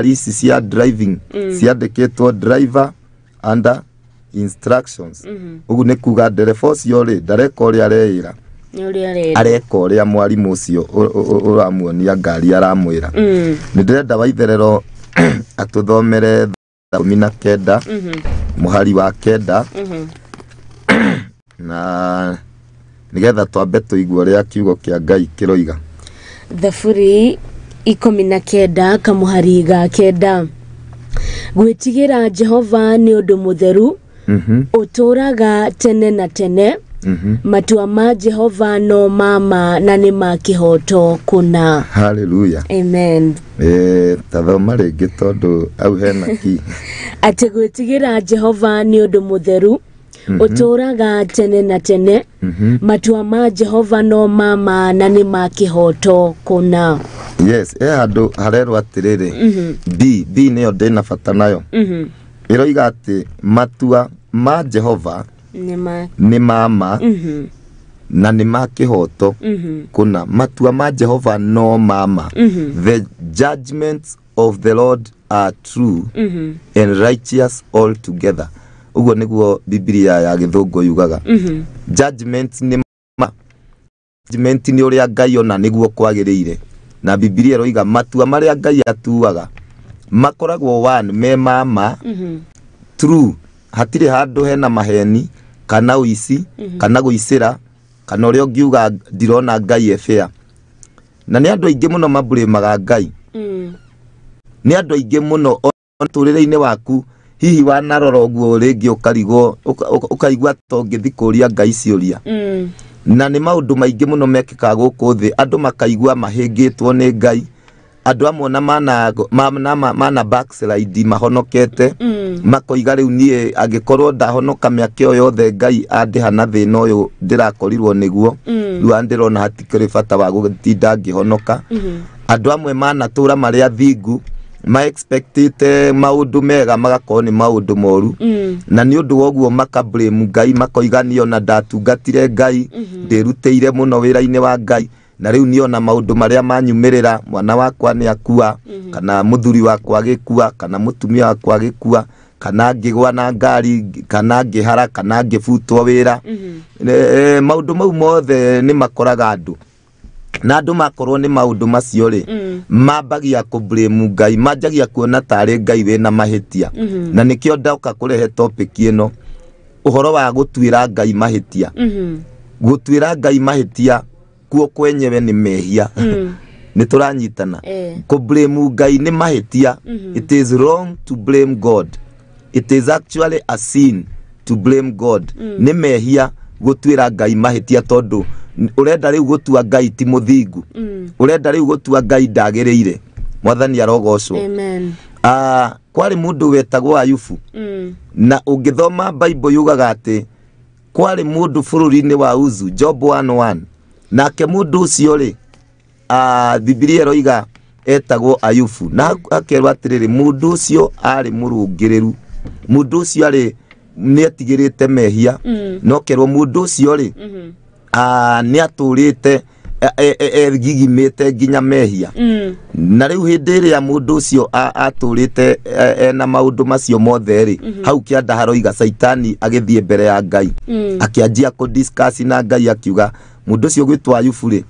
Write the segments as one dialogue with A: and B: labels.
A: Ici cia driving ciandĩkĩtwo "driver under instructions". Ũguo nĩ kuga ndereba ũcio rĩ, ndareka ũrĩa areĩra.
B: Nĩ ũrĩa arenda.
A: Areka ũrĩa mwarimũ ũcio ũramuonia ngari aramwĩra. Nĩ ndĩrenda Waitherero atũthomere 19 mũhari wa 9, na nĩgetha twambe tũigue ũrĩa kiugo kĩa Ngai kĩroiga.
B: Thaburi 19 kamũhari ga 9: Gwĩtigĩra Jehova nĩ ũndũ mũtheru, ũtũũraga tene na tene. Matua ma Jehova no mama na nĩ ma kĩhooto kũna.
A: Haleluya.
B: Amen.
A: Tathoma rĩngĩ tondũ au hena ki.
B: Atĩ gwĩtigĩra Jehova nĩ ũndũ mũtheru, ũtũũraga tene na tene. Matua ma Jehova no mama na nĩ ma kĩhooto kũna.
A: Yes, he handũ harerwo atĩrĩrĩ, b b nĩyo ndĩna bata nayo. Ĩroiga atĩ matua ma Jehova
B: nĩ ma
A: nĩ mama na nĩ ma kĩhooto kũna. Matua ma Jehova no mama. The judgments of the Lord are true and righteous altogether. Ũguo nĩguo Bibilia ya Gĩthũngũ yugaga. Judgment nĩ ma, judgment nĩ ũrĩa Ngai ona nĩguo kwagĩrĩire, na Bibilia ĩroiga matua marĩa Ngai atuaga makoragwo one me mama, true, hatirĩ handũ hena maheni kana ũici kana gũicĩra kana ũrĩa ũngiuga ndirona Ngai e fair. Na nĩ andũ aingĩ mũno maburĩmaga Ngai. Nĩ andũ aingĩ mũno mũtũrĩre-inĩ waku hihi wanarora ũguo rĩngĩ ũkarigwo, ũkaigua ta ũngĩthiĩ kũria Ngai ciũria. Na nĩ maũndũ maingĩ mũno mekĩkaga gũkũ thĩ, andũ makaigua mahĩngĩtwo nĩ Ngai. Andũ amwe ona mana backslide, mahonokete, makoiga rĩu niĩ angĩkorwo ndahonoka mĩaka ĩyo yothe Ngai andĩha na thĩna ũyũ ndĩrakorirwo nĩguo, rĩu ndĩrona hatikĩrĩ bata wa gũtinda ngĩhonoka. Andũ amwe manatũra marĩ athingu, ma expectĩte maũndũ mega, magakorwo nĩ maũndũ moru, na nĩ ũndũ wa ũguo maka blame Ngai, makoiga niĩ ona ndatungatire Ngai, ndĩrutĩire mũno wĩra-inĩ wa Ngai, na rĩu niĩ ona maũndũ marĩa manyumĩrĩra, mwana wakwa nĩ akua, kana mũthuri wakwa agĩkua, kana mũtumia wakwa agĩkua, kana ngĩgwa na ngari, kana ngĩhara, kana ngĩbutwo wĩra. Maũndũ mau mothe nĩ makoraga andũ, na andũ makorwo nĩ maũndũ macio rĩ, mambagia kũ blame Ngai, manjagia kuona tarĩ Ngai wĩna mahĩtia. Na nĩkĩo ndoka kũrehe topic ĩno, ũhoro wa gũtuĩra Ngai mahĩtia. Gũtuĩra Ngai mahĩtia kuo kwenyewe nĩ mehia. Nĩ tũranyitana? Kũ blame Ngai nĩ mahĩtia. It is wrong to blame God. It is actually a sin to blame God. Nĩ mehia gũtuĩra Ngai mahĩtia, tondũ ũrenda rĩu gũtua Ngai ti mũthingu, ũrenda rĩu gũtua Ngai ndagĩrĩire. Mwathani arogocwo.
B: Amen.
A: Ah, kwarĩ mũndũ wetagwo Ayubu. Na ũngĩthoma Bible yugaga atĩ kwarĩ mũndũ bũrũri-inĩ wa Uzu, Job 1:1. Nake mũndũ ũcio rĩ, Bibilia ĩroiga etagwo Ayubu, na akerwo atĩrĩrĩ, mũndũ ũcio arĩ mũrũngĩrĩru, mũndũ ũcio arĩ nĩ etigĩrĩte mehia. No kerwo mũndũ ũcio rĩ, nĩ atũrĩte egigimĩte nginya mehia. Na rĩu hĩndĩ ĩrĩa mũndũ ũcio atũrĩte ena maũndũ macio mothe rĩ, hau kĩanda haroiga Caitani agĩthiĩ mbere ya Ngai, akĩanjia kũ discuss na Ngai, akiuga mũndũ ũcio gwĩtwo Ayubu rĩ,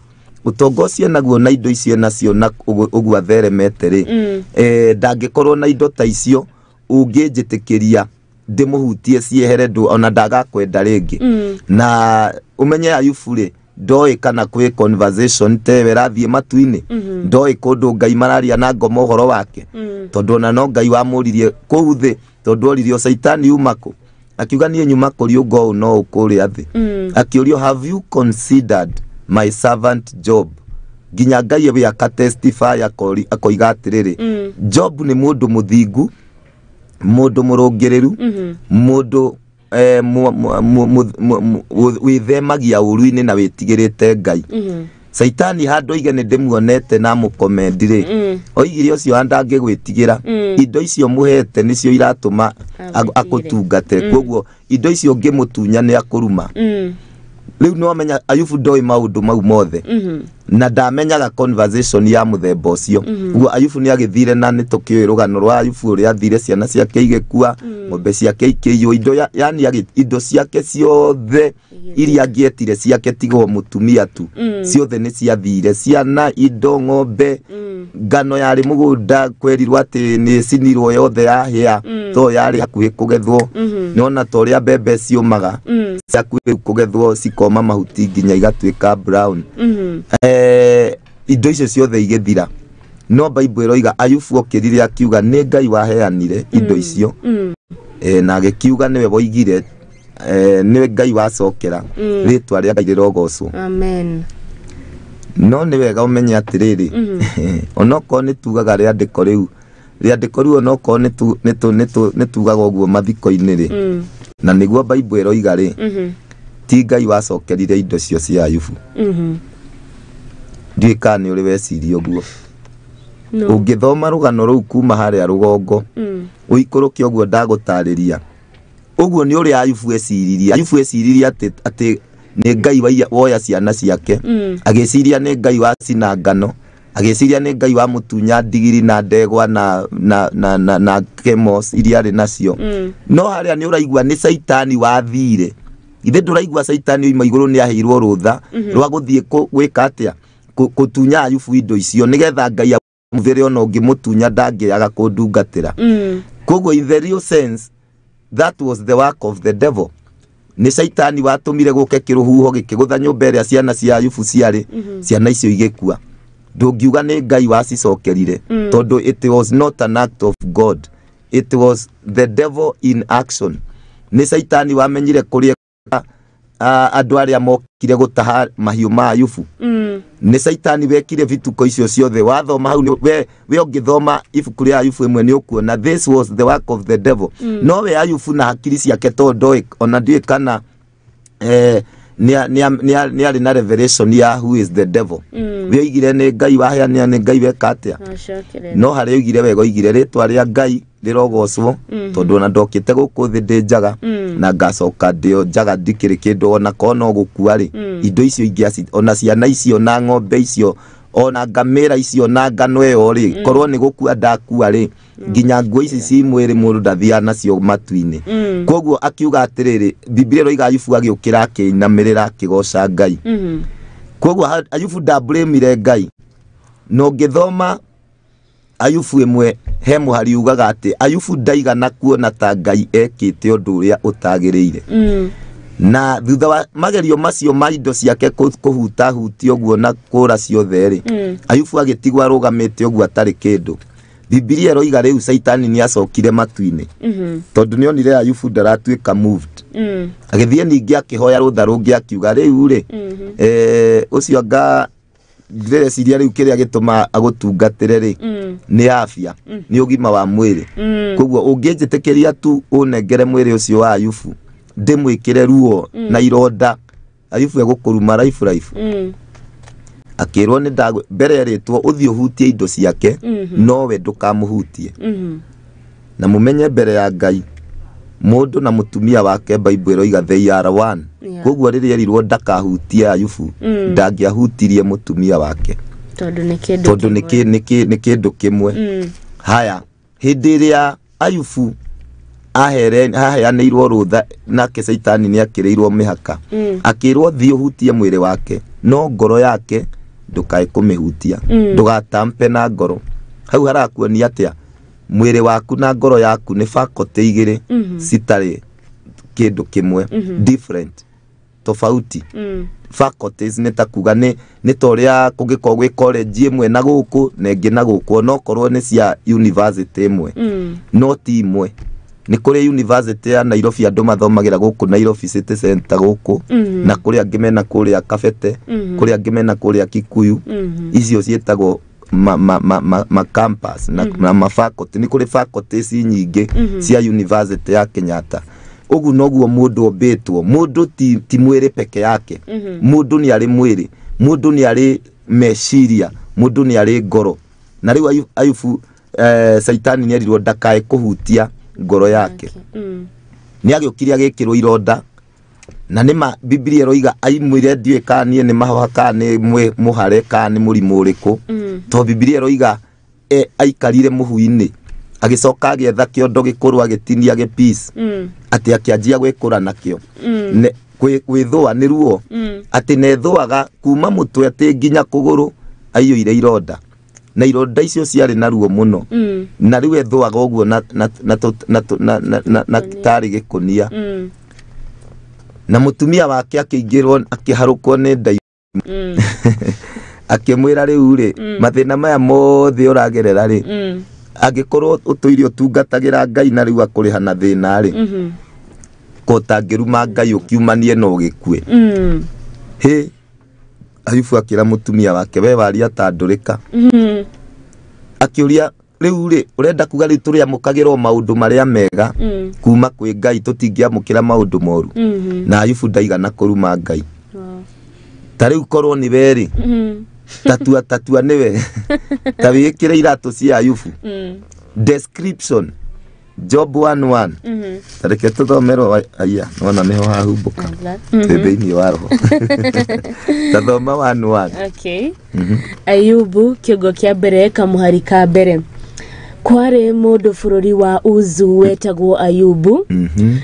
A: ũtonga ũcio naguo na indo icio nacio na ũguo atheremete rĩ, ndangĩkorwo na indo ta icio ũngĩnjĩtĩkĩria ndĩmũhutie ciehere ndũ ona ndagakwenda rĩngĩ. Na ũmenye Ayubu rĩ, ndoĩ kana kwĩ conversation tewe ĩrathiĩ matu-inĩ, ndoĩ kũndũ Ngai mararia na ngoma ũhoro wake, tondũ ona no Ngai wamũririe kũu thĩ, tondũ oririo, "Caitani uma kũ?" Akiuga, "Niĩ nyuma kũriũnga ũũ no ũkũrĩa thĩ." Akĩũrio, "Have you considered my servant Job?" Nginya Ngai we aka testify, akoiga atĩrĩrĩ, Job nĩ mũndũ mũthingu, mũndũ mũrũngĩrĩru, mũndũ wĩthemagia ũru-inĩ na wĩtigĩrĩte Ngai. Caitani handũ oige nĩ ndĩmuonete na mũkomendi rĩ, oigire ũcio ndangĩgwĩtigĩra, indo icio mũhete nĩcio iratũma
B: Agwĩtigĩre.
A: Akũtungate, koguo indo icio ũngĩmũtunya nĩ akũruma. Rĩu nĩwamenya Ayubu ndoĩ maũndũ mau mothe na ndamenyaga conversation ya mũthemba ũcio. Ũguo Ayubu nĩ agĩthire, na nĩ tũkĩũĩ rũgano rwa Ayubu ũrĩa athire, ciana ciake igĩkua, ng'ombe ciake ikĩiywo, indo yani indo ciake ciothe iria angĩetire ciake tiga o mũtumia tu, ciothe nĩ ciathire, ciana, indo, ng'ombe, ngano yarĩ mũgũnda kwerirwo atĩ nĩ ĩcinirwo yothe yahĩa to yarĩ hakuhĩ kũgethwo. Nĩwona ta ũrĩa mbembe ciũmaga ciakuhĩ kũgethwo cikoma mahuti nginya igatuĩka brown. Indo icio ciothe igĩthira, no Bible ĩroiga Ayubu okĩrire akiuga nĩ Ngai waheanire indo icio, na agĩkiuga nĩwe woigire, nĩwe Ngai wacokera, rĩtwa rĩa Ngai rĩrogocwo.
B: Amen.
A: No nĩ wega ũmenye atĩrĩrĩ, onokorwo nĩ tugaga rĩandĩko rĩu onokorwo nĩ tugaga ũguo mathiko-inĩ rĩ, na nĩguo Bible ĩroiga rĩ, ti Ngai wacokerire indo cio cia Ayubu. Ndiũĩ kana nĩ ũrĩ weciria ũguo.
B: No.
A: Ũngĩthoma rũgano rũu kuma harĩa rũgongo ũikũrũke ũguo ndagũtarĩria ũguo nĩ ũrĩa Ayubu eciririe. Ayubu eciririe atĩ nĩ Ngai woya ciana ciake, agĩciria nĩ Ngai wacina ngano, agĩciria nĩ Ngai wamũtunya ndigiri na ndegwa na kemos iria arĩ nacio. No harĩa nĩ ũraigua nĩ Caitani wathire. Ithe ndũraigua Caitani oima igũrũ nĩ aheirwo rũtha rwa gũthiĩ gwĩka atĩa? Kũtunya Ayubu indo icio nĩgetha Ngai amũthĩre, ona ũngĩmũtunya ndangĩaga kũndungatĩra. Koguo in the real sense that was the work of the devil. Nĩ Caitani watũmire gũke kĩrũhuho gĩkĩgũtha nyũmba ĩrĩa ciana cia Ayubu ciarĩ, ciana icio igĩkua. Ndũngiuga nĩ Ngai wacicokerire, tondũ it was not an act of God, it was the devil in action. Nĩ Caitani wamenyire kũrĩa andũ arĩa mokire gũtaha mahiũ ma Ayubu. Nĩ Caitani wekire vituko icio ciothe. Wathoma hau we ũngĩthoma ibuku rĩa Ayubu ĩmwe nĩ ũkuona this was the work of the devil. No we Ayubu na hakiri ciake, tondũ ndoĩ ona ndiũĩ kana nĩ arĩ na revelation ya who is the devil, we oigire nĩ Ngai waheanire, nĩ Ngai weka atĩa.
B: Acokerera.
A: No harĩa oigire wega, oigire rĩtwa rĩa Ngai rĩrogocwo, tondũ ona ndokĩte gũkũ thĩ ndĩ njaga na ngacoka ndĩo njaga, ndikĩrĩ kĩndũ ona korwo no gũkua rĩ, indo icio ingĩ ona ciana icio na ng'ombe icio ona ngamĩra icio na ngano ĩyo rĩ, korwo nĩ gũkua ndakua rĩ, nginya nguo ici ci mwĩrĩ mũndũ ndathiaga nacio matu-inĩ. Koguo akiuga atĩrĩrĩ, Biblia ĩroiga Ayubu agĩũkĩra akĩinamĩrĩra akĩgoca Ngai. Koguo Ayubu ndablamire Ngai. Na ũngĩthoma Ayubu ĩmwe he mũhari ugaga atĩ Ayubu ndaigana kuona ta Ngai ekĩte ũndũ ũrĩa ũtagĩrĩire. Na thutha wa magerio macio ma indo ciake kũhutahutia ũguo na kũra ciothe rĩ, Ayubu agĩtigwo arũgamĩte ũguo atarĩ kĩndũ. Bibilia ĩroiga rĩu Caitani nĩ acokire matu-inĩ, tondũ nĩ onire Ayubu ndaratuĩka moved. Agĩthiĩ ningĩ akĩhoya rũtha rũngĩ akiuga rĩu rĩ, ũcio anga ndĩreciria rĩu kĩrĩa gĩtũma agũtungatĩre rĩ nĩ afya, nĩ ũgima wa mwĩrĩ. Koguo ũngĩnjĩtĩkĩria tu ũnengere mwĩrĩ ũcio wa Ayubu ndĩmwĩkĩre ruo na ironda, Ayubu egũkũruma raibu raibu. Akĩrwo nĩ ndagwe mbere erĩtwo ũthiĩ ũhutie indo ciake, nowe ndũkamũhutie. Na mũmenye mbere ya Ngai mũndũ na mũtumia wake, Bible ĩroiga they are one. Koguo rĩrĩa erirwo ndakahutie Ayubu, ndangĩahutirie mũtumia wake,
B: tondũ nĩ kĩndũ
A: tondũ nĩ
B: kĩmwe.
A: Nĩ kĩndũ kĩmwe. Haya, hĩndĩ ĩrĩa Ayubu aheanĩirwo rũtha nake Caitani nĩ akĩrĩirwo mĩhaka, akĩrwo thiĩ ũhutie mwĩrĩ wake no ngoro yake ndũkae kũmĩhutia, ndũgatampe na ngoro. Hau harakuonia atĩa? Mwĩrĩ waku na ngoro yaku nĩ faculty igĩrĩ citarĩ kĩndũ kĩmwe, different, tofauti. Faculties nĩ ta kuga nĩ ta ũrĩa kũngĩkorwo gwĩ college ĩmwe na gũkũ na ĩngĩ na gũkũ, onokorwo nĩ cia university ĩmwe, no ti imwe. Nĩ kũrĩ university ya Nairobi andũ mathomagĩra gũkũ Nairobi City Center gũkũ, na kũrĩ angĩ mena kũrĩa Kabete, kũrĩ angĩ mena kũrĩa Kikuyu. Icio ciĩtagwo ma campus na ma faculty. Nĩ kũrĩ faculties nyingĩ cia university ya Kenyatta. Ũguo noguo mũndũ ombĩtwo. Mũndũ ti mwĩrĩ peke yake. Mũndũ nĩ arĩ mwĩrĩ, mũndũ nĩ arĩ meciria, mũndũ nĩ arĩ ngoro. Na rĩu Ayubu, Caitani nĩ erirwo ndakae kũhutia ngoro yake. Nĩ agĩũkire agĩkĩrwo ironda. Na nĩma Biblia ĩroiga aimwĩre ndiũĩ kana niĩ nĩ mahũha kana nĩ mũhare kana nĩ mũrimũ ũrĩkũ. To Biblia ĩroiga aikarire mũhu-inĩ agĩcoka agĩetha kĩondo gĩkũrũ agĩtinia gĩpiece atĩ akĩanjia gwĩkũra nakĩo. Gwĩthũa nĩ ruo atĩ nethũaga kuma mũtwe atĩ nginya kũgũrũ aiyũire ironda na ironda icio ciarĩ na ruo mũno. Na rĩu ethũaga ũguo na tarĩ gĩkũnia. Na mũtumia wake akĩingĩrwo akĩharũkwo nĩ nda akĩmwĩra rĩu rĩ mathĩna maya mothe ũragerera rĩ angĩkorwo ũtũire ũtungatagĩra Ngai na rĩu akũrĩha na thĩna rĩ ko ũtangĩruma Ngai ũkiumanie na ũgĩkue. Hĩ Ayubu akĩra mũtumia wake we waria ta ndũrĩka. Akĩũria rĩu rĩ ũrenda kuga rĩu tũrĩamũkagĩra o maũndũ marĩa mega kuma kwĩ Ngai tũtingĩamũkĩra maũndũ moru. Na Ayubu ndaigana kũruma Ngai. Ta rĩu korwo nĩ we rĩ tatua nĩwe ta wĩkĩre iratũ cia Ayubu. Description Job 1:1. Ta reke tũthomerwo aya nona nĩho hahumbũka twĩ thĩinĩ wa roho. Tathoma 1:1.
B: Okay. Ayubu kĩongo kĩa mbere kamũhari ka mbere. Kwarĩ mũndũ bũrũri wa Uzu wetagwo Ayubu.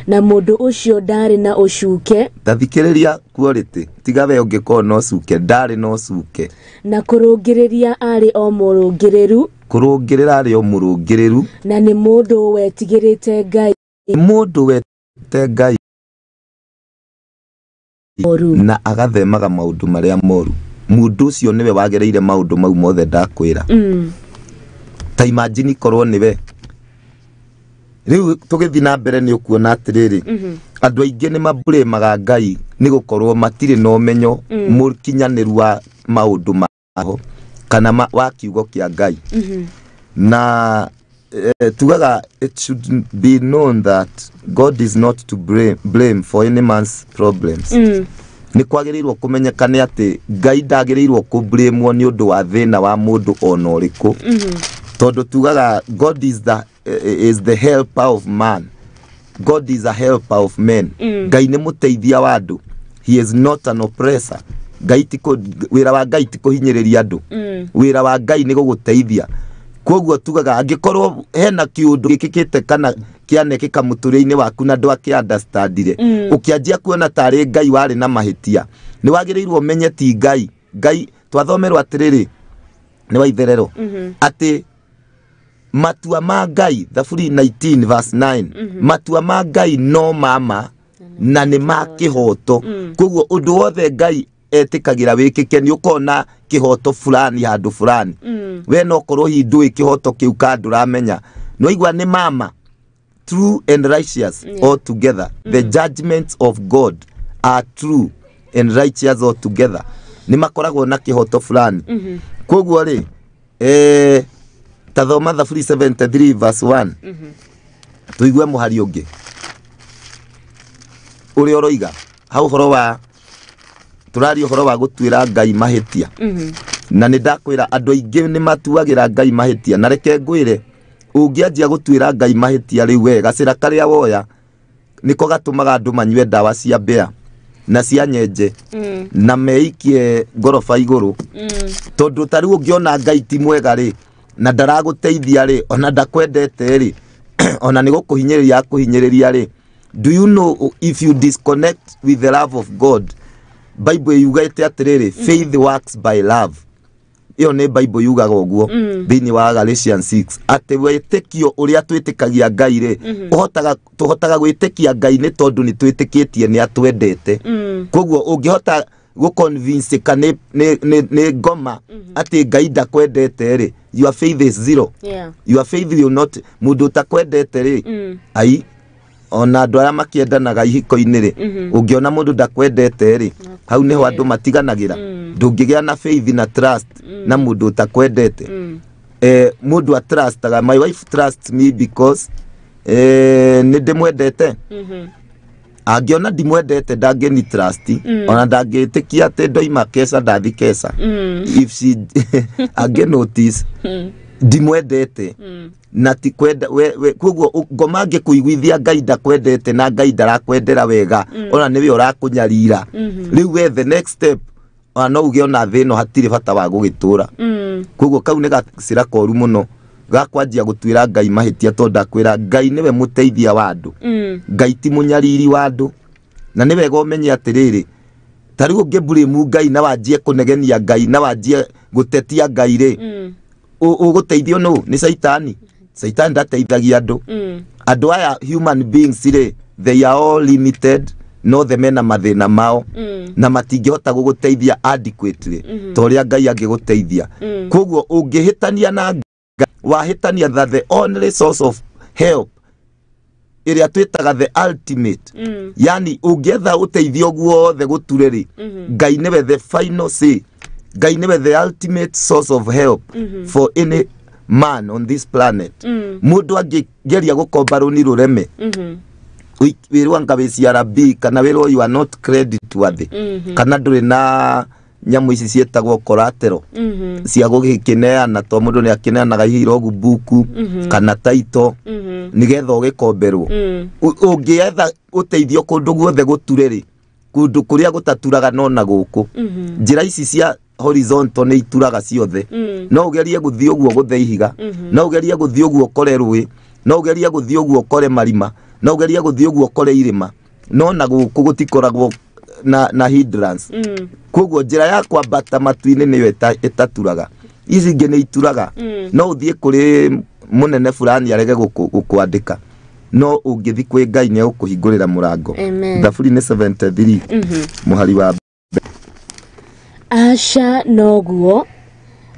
B: Na mũndũ ũcio ndarĩ na ũcuke.
A: Tathikĩrĩria quality tiga we ũngĩkorwo na ũcuke ndarĩ na ũcuke.
B: Na kũrũngĩrĩria arĩ o mũrũngĩrĩru.
A: Kũrũngĩrĩra arĩ o mũrũngĩrĩru.
B: Na nĩ mũndũ wetigĩrĩte Ngai.
A: Mũndũ wetĩgĩrĩte Ngai na agathemaga maũndũ marĩa moru. Mũndũ ũcio nĩwe wagereire maũndũ mau mothe ndakwĩra. Ta imagine korwo nĩwe. Rĩu tũgĩthiĩ na mbere nĩ ũkuona atĩrĩrĩ andũ aingĩ nĩ maburĩmaga Ngai nĩ gũkorwo matirĩ na ũmenyo mũkinyanĩru wa maũndũ mao kana wa kiugo kĩa Ngai. Na tugaga it should be known that God is not to blame for any man's problems. Nĩ kwagĩrĩirwo kũmenyeka nĩ atĩ Ngai ndagĩrĩirwo kũblamwo nĩ ũndũ wa thĩna wa mũndũ ona ũrĩkũ. Tondũ tugaga God is the helper of man. God is a helper of men. Ngai nĩ mũteithia wa andũ. He is not an oppressor. Ngai ti wĩra wa Ngai ti kũhinyĩrĩria andũ. Wĩra wa Ngai nĩ gũgũteithia. Koguo tugaga angĩkorwo hena kĩũndũ gĩkĩkĩte kana kĩanekĩka mũtũrĩre-inĩ waku na ndwakĩ understandire ũkĩanjia kuona tarĩ Ngai warĩ na mahĩtia nĩ wagĩrĩirwo ũmenye ti Ngai. Ngai twathomerwo atĩrĩrĩ nĩ wa itherero atĩ matua ma Ngai Thaburi 19 verse 9 matua ma Ngai no mama na nĩ ma kĩhoto. Koguo ũndũ wothe Ngai etĩkagĩra wĩkĩke nĩ ũkona kĩhoto fulani handũ fulani. We no korwo hihi ndũĩ kĩhoto kĩu ka ndũramenya no igua nĩ mama true and righteous all together. The judgments of God are true and righteous all together. Nĩ makoragwo na kĩhoto fulani. Koguo rĩ tathoma Thaburi 73 verse 1 tuigue mũhari ũngĩ ũrĩa ũroiga hau ũhoro wa tũraria ũhoro wa gũtuĩra Ngai mahĩtia. Na nĩ ndakwĩra andũ aingĩ nĩ matuagĩra Ngai mahĩtia na reke ngwĩre ũngĩanjia gũtuĩra Ngai mahĩtia rĩu we gacĩra karĩa woya nĩko gatũmaga andũ manyue ndawa cia mbĩa na cia nyenje na meikie ngoroba igũrũ. Tondũ ta rĩu ũngĩona Ngai ti mwega rĩ na ndaragũteithia rĩ ona ndakwendete rĩ ona nĩ gũkũhinyĩrĩria akũhinyĩrĩria rĩ. Do you know if you disconnect with the love of God, Bible yugĩte atĩrĩrĩ faith works by love. Ĩyo nĩ Bible yugaga ũguo thĩinĩ wa Galatians 6 atĩ wĩtĩkio ũrĩa twĩtĩkagia Ngai rĩ tũhotaga gwĩtĩkia Ngai nĩ tondũ nĩ twĩtĩkĩtie nĩ atwendete. Koguo ũngĩhota gũconvince ka nĩ ngoma atĩ Ngai ndakwendete rĩ your faith is zero. Your faith will not mũndũ ũtakwendete rĩ ai ona andũ arĩa makĩendanaga ihiko-inĩ rĩ ũngĩona mũndũ ndakwendete rĩ hau nĩho andũ matiganagĩra. Ndũngĩgĩa na faith na trust na mũndũ ũtakwendete. Mũndũ atrustaga my wife trusts me because nĩ ndĩmwendete. Angĩona ndimwendete ndangĩni trust ona ndangĩtĩkia atĩ ndoima keca ndathi keca. If she angĩ notice Ndimwendete na ti kwenda we koguo ngoma ngĩkũiguithia Ngai ndakwendete na Ngai ndarakwendera wega ona nĩwe ũrakũnyarira. Rĩu we the next step ona no uge ona thĩ ĩno hatirĩ bata wa gũgĩtũra. Koguo kau nĩ gacĩra koru mũno ga kwanjia gũtuĩra Ngai mahĩtia tondũ ndakwĩra Ngai nĩwe mũteithia wa andũ. Ngai ti mũnyariri wa andũ. Na nĩ wega ũmenye atĩrĩrĩ, ta rĩu ũngĩmburĩmu Ngai na wanjie kũnegenia Ngai na wanjie gũtetia Ngai rĩ, ũgũteithio nũ? Nĩ Caitani. Caitani ndateithagia andũ. Andũ aya human beings rĩ, they are all limited, no the mena mathĩna mao na matingĩhota gũgũteithia adequately ta ũrĩa Ngai angĩgũteithia. Koguo ũngĩhĩtania na Ngai, wahĩtania that the only source of help ĩrĩa twĩtaga the ultimate, yani ũngĩetha ũteithio guothe gũture rĩ, Ngai nĩwe the final say. Ngai nĩwe the ultimate source of help for any man on this planet. Mũndũ angĩgeria gũkomba rũni rũreme, wĩrwo anga wĩ CRB kana wĩrwo you are not credit worthy, kana ndũrĩ na nyamũ ici ciĩtagwo collateral cia gũgĩkĩneana, to mũndũ nĩ akĩneanaga hihi logbook kana title nĩgetha ũgĩkomberwo. Ũngĩetha ũteithio kũndũ guothe gũture rĩ, kũndũ kũrĩa gũtaturaga no na gũkũ. Njĩra ici cia horizontal nĩ ituraga ciothe. No ũgerie gũthiĩ ũguo gũthe ihiga, no ũgerie gũthiĩ ũguo ũkore rũĩ, no ũgerie gũthiĩ ũguo ũkore marima, no ũgerie gũthiĩ ũguo ũkore irĩma, no na gũkũ gũtikoragwo na hindrance. Koguo njĩra ya kwambata matu-inĩ nĩyo ĩtaturaga, ici ingĩ nĩ ituraga. No ũthiĩ kũrĩ mũnene fulani arege gũkwandĩka, no ũngĩthiĩ kwĩ Ngai nĩ egũkũhingũrĩra mũrango.
B: Amen.
A: Thaburi nĩ 73 mũhari wa
B: Aca noguo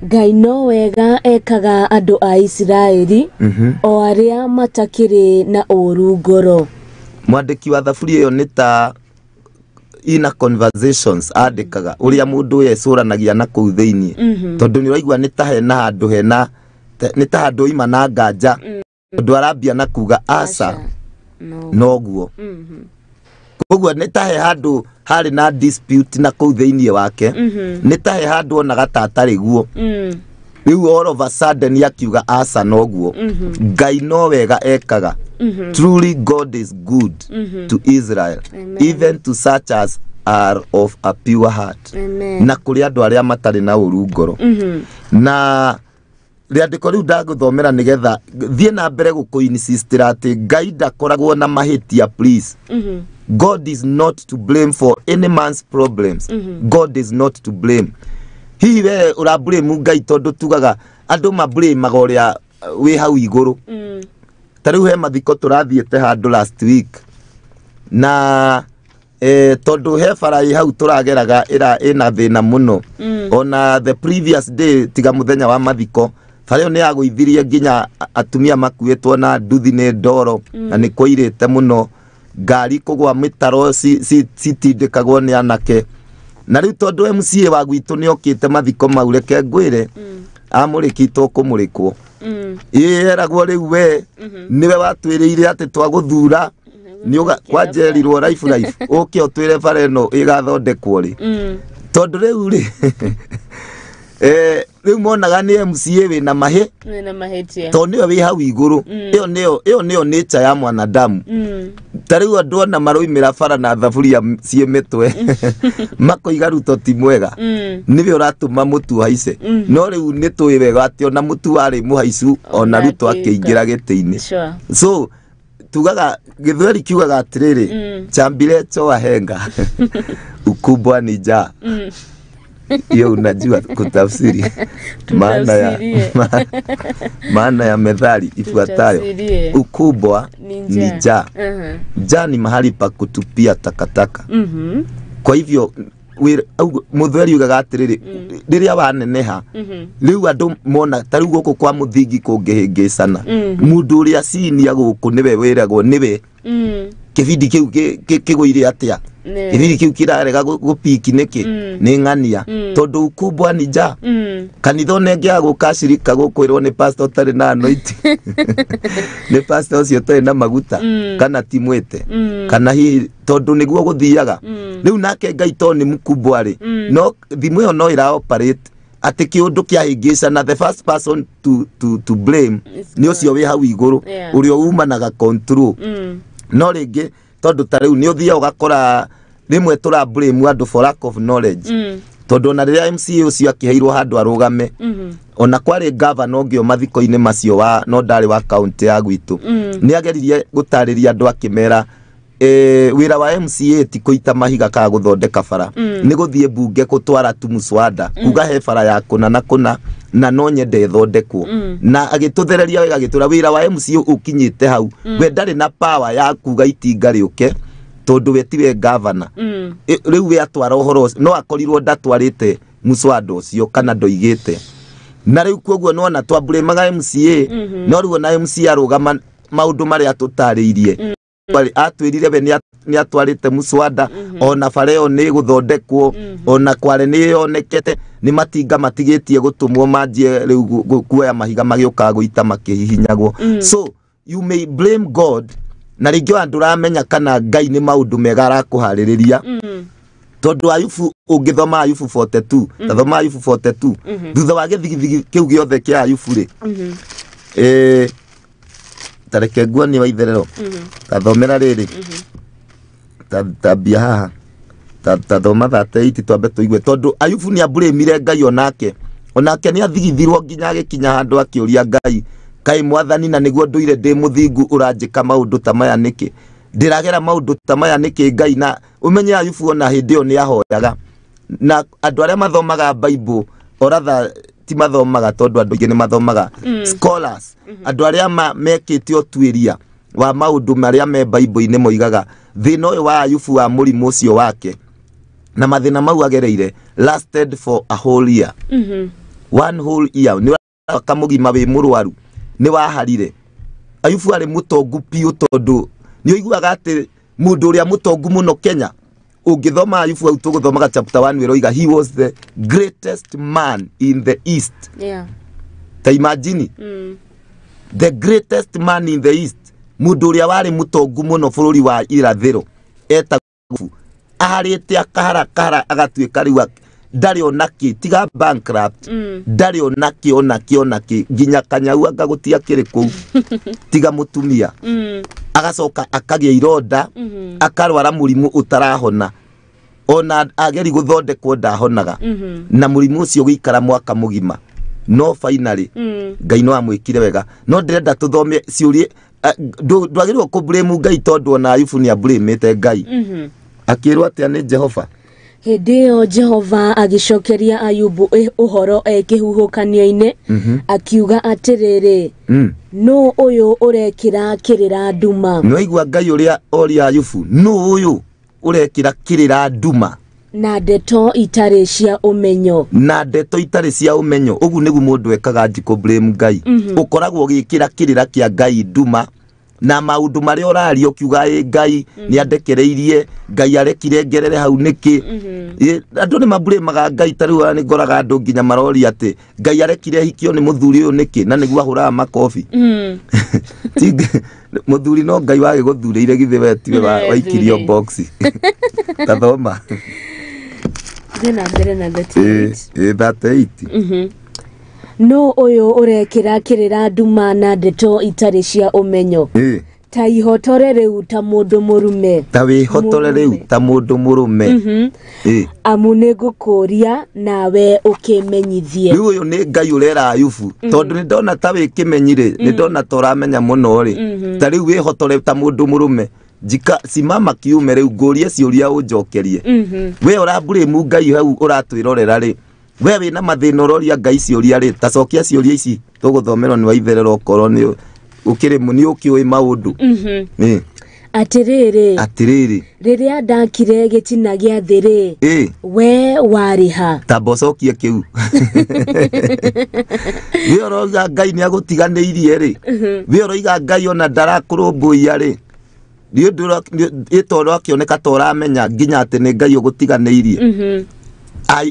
B: Ngai no wega ekaga andũ a Isiraeli o arĩa matakĩrĩ na ũũru ngoro.
A: Mwandĩki wa thaburi ĩyo nĩ ta ina conversations andĩkaga ũrĩa mũndũ ũyũ ecũranagia na kũu thĩiniĩ, tondũ nĩ ũraigua nĩ ta hena handũ hena nĩ ta handũ oima na nganja, tondũ arambia na kuga aca noguo. Koguo nĩ ta he handũ harĩ na dispute na kũu thĩiniĩ wake, nĩ ta he handũ onaga ta atarĩ guo. Rĩu all of a sudden akiuga aca noguo, Ngai no wega ekaga. Truly God is good to Israel.
B: Amen.
A: Even to such as are of a pure heart.
B: Amen.
A: Na kũrĩ andũ arĩa matarĩ na ũru ngoro. Na rĩandĩko rĩu ndagũthomera nĩgetha thiĩ na mbere gũkũ-insistĩra atĩ Ngai ndakoragwo na mahĩtia, please. God is not to blame for any man's problems. God is not to blame. Hihi we ũrablame Ngai tondũ tugaga andũ mablamaga ũrĩa wĩ hau igũrũ. Ta rĩu he mathiko tũrathiĩte handũ last week na tondũ he bara ĩ hau tũrageraga ĩra ĩna thĩna mũno, ona the previous day tiga mũthenya wa mathiko bara ĩyo nĩ yagũithirie nginya atumia makuĩtwo na nduthi nĩ ndoro, na nĩ kũirĩte mũno, ngari kũgwa mĩtaro citindĩkagwo nĩ anake. Na rĩu tondũ MCA wa gwitũ nĩ okĩte mathiko mau, reke ngwĩre, amũrĩkĩtwo kũmũrĩkwo, ĩ eragwo rĩu we nĩwe watwĩrĩire atĩ twagũthura nĩ kwanjerirwo life life ũke ũtwĩre bara ĩno ĩgathondekwo rĩ, tondũ rĩu rĩ rĩu monaga nĩ MCA wĩna mahĩ
B: Wĩna mahĩtia.
A: Tondũ nĩwe wĩ hau igũrũ. Ĩyo nĩyo nature ya mwanadamu. Ta rĩu andũ ona maroimĩra bara na thaburia ciĩ mĩtwe makoiga Ruto ti mwega, nĩwe ũratũma mũtu haice, no rĩu nĩ tũĩ wega atĩ ona mũtu warĩ mũhaicu ona
B: Ona
A: Ruto
B: akĩũka.
A: akĩingĩra gĩtĩ-inĩ. So tugaga gĩthweri kiugaga atĩrĩrĩ, chambire wahenga ukubwa ni njaa. Hiyo unajua kutafsiri maana ya
B: Tutafsirie.
A: maana ya methali ifuatayo?
B: Tutafsirie.
A: Ukubwa
B: Ni
A: ni
B: njaa.
A: njaa. Njaa ni mahali pa kutupia takataka. Kwa hivyo mũthweri ugaga atĩrĩrĩ, rĩrĩa waneneha rĩu andũ mona ta rĩu gũkũ kwa mũthingi kũngĩhĩngĩcana, mũndũ ũrĩa cinia gũkũ nĩwe wĩragwo nĩwe kĩbindi kĩu kĩgũire atĩa, kĩbindi kĩu kĩrarega gũpiki nĩkĩ, nĩ ng'ania, tondũ ukubwa ni njaa. Kanitha ona ĩngĩaga gũkacirika gũkwĩrwo nĩ pastor ũtarĩ na anointing, nĩ pastor ũcio ũtarĩ na maguta, kana ti mwĩte, kana hihi tondũ nĩguo gũthiaga. Rĩu nake Ngai to nĩ mkubwa rĩ, no thimũ ĩyo no ĩra operate Atĩ kĩũndũ kĩahĩngĩcana, the first person to blame
B: It's
A: nĩ ũcio wĩ hau igũrũ, ũrĩa umanaga control. No rĩngĩ tondũ ta rĩu nĩ ũthiaga ũgakora rĩmwe tũra blame andũ for lack of knowledge, tondũ ona rĩrĩa MCA ũcio akĩheirwo handũ arũgame, ona kwarĩ gavana ũngĩ o mathiko-inĩ macio wa no ndarĩ wa kaunti ya gwitũ, nĩ ageririe gũtarĩria andũ akĩmera wĩra wa MCA ti kũita mahiga kana gũthondeka bara, nĩ gũthiĩ mbunge gũtwara tu muswada kuga he bara ya kũna na kũna na no nyende ĩthondekwo. Na agĩtũthereria wega agĩtwĩra wĩra wa MCA ũkinyĩte hau, we ndarĩ na power ya kuga itinga rĩũke tondũ we tiwe gavana. Rĩu we atwara ũhoro ũcio no akorirwo ndatwarĩte muswada ũcio kana ndoigĩte, na rĩu koguo nona twamburĩmaga MCA, no rĩu ona MCA arũgama maũndũ marĩa tũtarĩirie, atwĩrire we nĩ atwarĩte muswada, ona bara ĩyo nĩ ĩgũthondekwo, ona kware nĩ yonekete nĩ matinga matigĩtie gũtũmwo manjie rĩu kuoya mahiga magĩũkaga gũita makĩhihinyagwo. So you may blame God, na rĩngĩ ona ndũramenya kana Ngai nĩ maũndũ mega arakũharĩrĩria, tondũ Ayubu, ũngĩthoma Ayubu 42, tathoma Ayubu 42, thutha wa gĩthigithigi kĩu gĩothe kĩa Ayubu rĩ, tareke nguonie wa itherero, tathomera rĩrĩ, tambia haha, tathoma 38 twambe tũigue, tondũ Ayubu nĩ amburĩmire Ngai, onake nĩ athigithirwo nginya agĩkinya handũ akĩũria Ngai, kaĩ mwathani na nĩguo ndũire ndĩ mũthingu ũranjĩka maũndũ ta maya nĩkĩ, ndĩragera maũndũ ta maya nĩkĩ Ngai? Na ũmenye Ayubu ona hĩndĩ ĩyo nĩ ahoyaga, na andũ arĩa mathomaga Bible, or rather ti mathomaga tondũ andũ aingĩ nĩ mathomaga, scholars, andũ arĩa mekĩte ũtuĩria wa maũndũ marĩa me Bible-inĩ moigaga thĩna ũyũ wa Ayubu wa mũrimũ ũcio wake na mathĩna mau agereire lasted for a whole year. One whole year, nĩ mwaka mũgima wĩ mũrwaru nĩ waharire. Ayubu arĩ mũtongu biũ, tondũ nĩ ũiguaga atĩ mũndũ ũrĩa mũtongu mũno Kenya, ũngĩthoma Ayubu hau tũgũthomaga chapter 1, ĩroiga he was the greatest man in the east. Ta imagine, the greatest man in the east, mũndũ ũrĩa warĩ mũtongu mũno bũrũri wa irathĩro etagwo, aharĩte akahara kahara agatuĩka rĩu ndarĩ ona kĩ tiga bankrupt, ndarĩ ona kĩ ona kĩ ona kĩ, nginya kanyau anga gũtiakĩrĩ kũu tiga mũtumia. Agacoka akagĩa ironda, akarwara mũrimũ ũtarahona, ona ageri gũthondekwo ndahonaga, na mũrimũ ũcio ũgĩikara mwaka mũgima. No finally Ngai no amwĩkire wega. No ndĩrenda tũthome ciũrie, ndwagĩrĩirwo kũ Ngai tondũ ona Ayubu nĩ ablame Ngai. Akĩrwo atĩa nĩ Jehova?
B: Hĩndĩ ĩyo Jehova agĩcokeria Ayubu ũhoro e kĩhuhũkanio-inĩ, akiuga atĩrĩrĩ, nũ ũyũ ũrekĩra kĩrĩra nduma?
A: Nĩwaigua Ngai ũrĩa oria Ayubu, nũ ũyũ ũrekĩra kĩrĩra nduma
B: na ndeto itarĩ cia ũmenyo?
A: Na ndeto itarĩ cia ũmenyo. Ũguo nĩguo mũndũ ekaga njikũ blame Ngai, ũkoragwo ũgĩkĩra kĩrĩra kĩa Ngai nduma na maũndũ marĩa ũraria ũkiuga ĩ Ngai nĩ andekereirie, Ngai arekire ngerere hau nĩkĩ. Andũ nĩ maburĩmaga Ngai, ta rĩu nĩ ngoraga andũ nginya maroria atĩ Ngai arekire hikio nĩ mũthuri ũyũ nĩkĩ, na nĩguo ahũraga makobi. Ti mũthuri no Ngai wagĩgũthurĩire, githĩ we tiwe waikirio box? Tathoma.
B: Thiĩ na mbere na 38.
A: Ĩ, 38.
B: Nũ ũyũ ũrekĩra kĩrĩra nduma na ndeto itarĩ cia ũmenyo? Ta ihotore rĩu ta mũndũ mũrume.
A: Ta wĩhotore rĩu ta mũndũ mũrũme.
B: Amu nĩ ngũkũũria nawe ũkĩmenyithie.
A: Rĩu ũyũ nĩ Ngai ũrera Ayubu, tondũ nĩ ndona ta wĩ kĩmenyi rĩ, nĩ ndona ta ũramenya mũno rĩ, ta rĩu wĩhotore ta mũndũ mũrũme, njika simama kiume, rĩu ngũrie ciũria ũnjokerie. We ũramburĩmu Ngai hau ũratwĩrorera rĩ, we wĩna mathĩna ũroria Ngai ciũria rĩ, ta cokia ciũria ici tũgũthomerwo nĩ waitherera, okorwo nĩ ũkĩrĩ nĩ ũkĩũĩ maũndũ.
B: Atĩrĩrĩ,
A: Atĩrĩrĩ,
B: rĩrĩa ndakire gĩtina gĩa thĩ rĩ, we warĩ ha?
A: Tamba ũcokie kĩu. We ũroiga Ngai nĩ agũtiganĩirie rĩ, we ũroiga Ngai ona ndarakũrũmbũiya rĩ, nĩ ũndũ ĩtondũ akĩoneka ta ũramenya nginya atĩ nĩ Ngai ũgũtiganĩirie.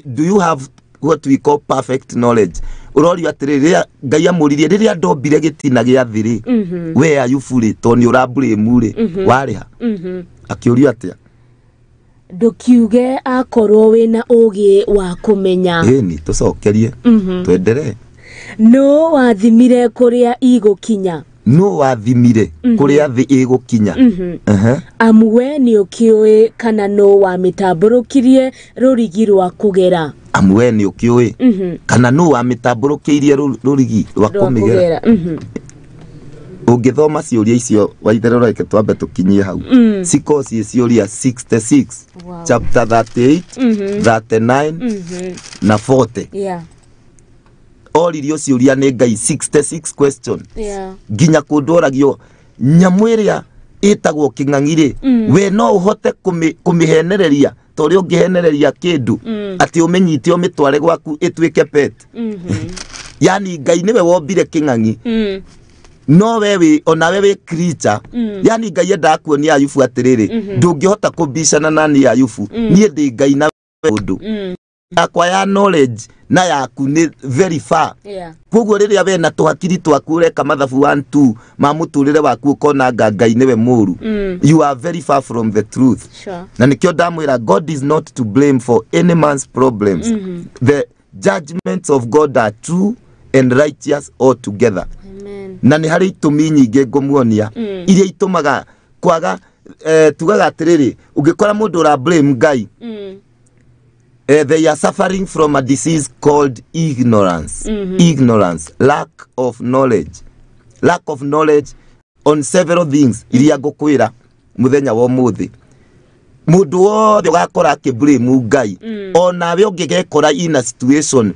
A: Do you have what we call perfect knowledge? Ũrorio atĩrĩrĩ, rĩrĩa Ngai amũririe, rĩrĩa ndombire gĩtina gĩa thĩ rĩ, we Ayubu rĩ, tondũ nĩ ũramburĩmu rĩ, warĩ ha? Akĩũrio atĩa?
B: Ndũkiuge akorwo wĩna ũgĩ wa kũmenya.
A: Ĩni tũcokerie twenderee.
B: Nũ wathimire kũrĩa igũkinya?
A: Nũ wathimire kũrĩa thĩ ĩgũkinya?
B: Amu we nĩ ũkĩũĩ kana nũ wamĩtambũrũkirie rũrigi rwa kũgera?
A: Amu we nĩ ũkĩũĩ kana nũ wamĩtambũrũkĩirie rũrigi rwa kũmĩgera? Ũngĩthoma ciũria icio Waitherero, reke twambe tũkinyie hau, cikorwo ciĩ ciũria 66.
B: Wow.
A: Chapter 38, 39 na 40. Oririo ciũria nĩ Ngai 66 question. Nginya kũndũ oragio nyamũ ĩrĩa ĩtagwo kĩng'ang'i rĩ, we no ũhote kũmĩhenereria ta ũrĩa ũngĩhenereria kĩndũ atĩ ũmĩnyite ũmĩtware gwaku ĩtuĩke pet? Yani Ngai nĩwe wombire kĩng'ang'i, no we wĩ onawe wĩ creature. Yani Ngai endaga kuonia Ayubu atĩrĩrĩ, ndũngĩhota kũmbicana na niĩ Ayubu, niĩ ndĩ Ngai na ũndũ yakwa ya knowledge na yaku nĩ very far. Koguo rĩrĩa we na tũhakiri twaku ũreka mathabu 1 2 ma mũtũrĩre waku ũkona nga Ngai nĩwe mũru, you are very far from the truth. Na nĩkĩo ndamwĩra, God is not to blame for any man's problems. The judgments of God are true and righteous altogether.
B: Amen.
A: Na nĩ harĩ itũmi nyingĩ ngũmuonia iria itũmaga kwaga, tugaga atĩrĩrĩ, ũngĩkora mũndũ ũra blame Ngai, they are suffering from a disease called ignorance. Ignorance, lack of knowledge, lack of knowledge on several things iria ngũkwĩra mũthenya wa ũmũthĩ. Mũndũ wothe ũgakora akĩblame Ngai, onawe ũngĩgekora in a situation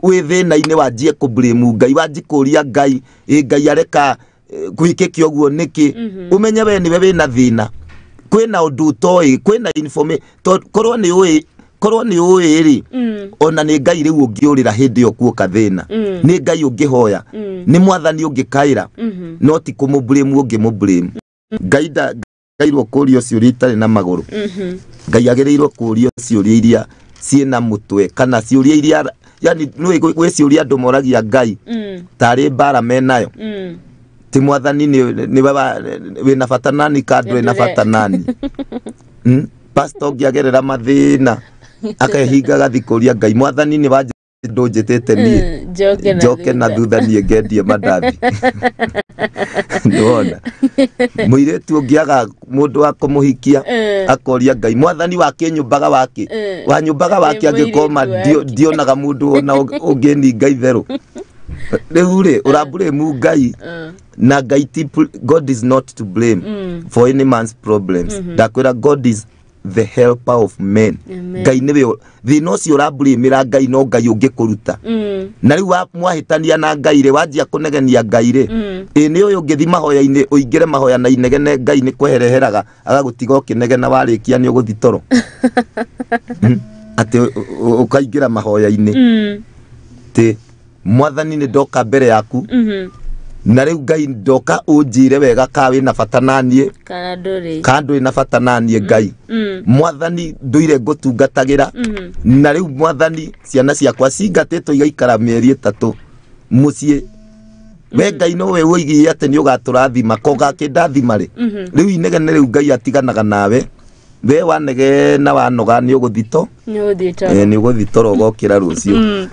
A: wĩ thĩna-inĩ, wanjie kũblame Ngai, wanjie kũria Ngai, ĩ Ngai areka gwĩkĩke ũguo nĩkĩ, ũmenye we nĩwe wĩna thĩna. Kwĩna ũndũ ũtoĩ, kwĩna information. Korwo nĩ ũĩ, korwo nĩ ũĩ rĩ, ona nĩ Ngai rĩu ũngĩũrĩra hĩndĩ ĩyo kuoka thĩna, nĩ Ngai ũngĩhoya, nĩ Mwathani ũngĩkaĩra, no ti kũmũblame ũngĩmũblame Ngai. Ndairwo kũrio ciũria itarĩ na magũrũ. Ngai agĩrĩirwo kũrio ciũria iria ciĩna mũtwe, kana ciũria iria, yani nĩ gwĩ ciũria andũ moragia Ngai tarĩ mbara menayo, ti Mwathani nĩwe wĩna bata nani ka ndũrĩ na bata nani. Pastor ũngĩagerera mathĩna akehinga gathi kũria Ngai, Mwathani nĩ wanjĩ ndũnjĩtĩte niĩ
B: Njoke na
A: njoke na
B: thutha.
A: Thutha niĩ ngendie mandathi. Nĩwona mũirĩtu ũngĩaga mũndũ wa kũmũhikia, akoria Ngai, Mwathani wakĩnyũmbaga wakĩ wanyũmbaga wakĩ
B: Nĩ
A: angĩkorwo ma
B: mũirĩtu wake.
A: ndionaga mũndũ ona ũngĩninga itherũ. Rĩu rĩ, ũrablame Ngai na Ngai ti, God is not to blame for any man's problems. Ndakwĩra, God is the helper of men.
B: Amen.
A: Ngai nĩwe thĩna ũcio ũrablamĩra Ngai, no Ngai ũngĩkũruta. Na rĩu mwahĩtania na Ngai rĩ, wanjia kũnegenia Ngai rĩ, ĩ nĩ ũyũ ũngĩthi mahoya-inĩ, ũingĩre mahoya na inegene, Ngai nĩ kwehereheraga agagũtiga ũkĩnegena, warĩkia nĩ ũgũthi toro. Atĩ ũkaingĩra mahoya-inĩ tĩ, Mwathani nĩ ndoka mbere yaku, na rĩu Ngai ndoka ũnjĩre wega ka wĩna bata naniĩ
B: kana ndũrĩ.
A: Ka ndũrĩ na bata naniĩ. Ngai Mwathani, ndũire ngũtungatagĩra, na rĩu Mwathani ciana ciakwa cingatĩtwo igaikara mĩeri 3 mũciĩ. We Ngai nowe woigire atĩ nĩ ũgatũrathima, ko ũgakĩndathima rĩ? Rĩu inegene rĩu Ngai atiganaga nawe, we wanegena wanoga nĩ ũgũthito.
B: Nĩ ũgũthiĩ toro.
A: Nĩ ũgũthi toro, ũgokĩra rũciũ.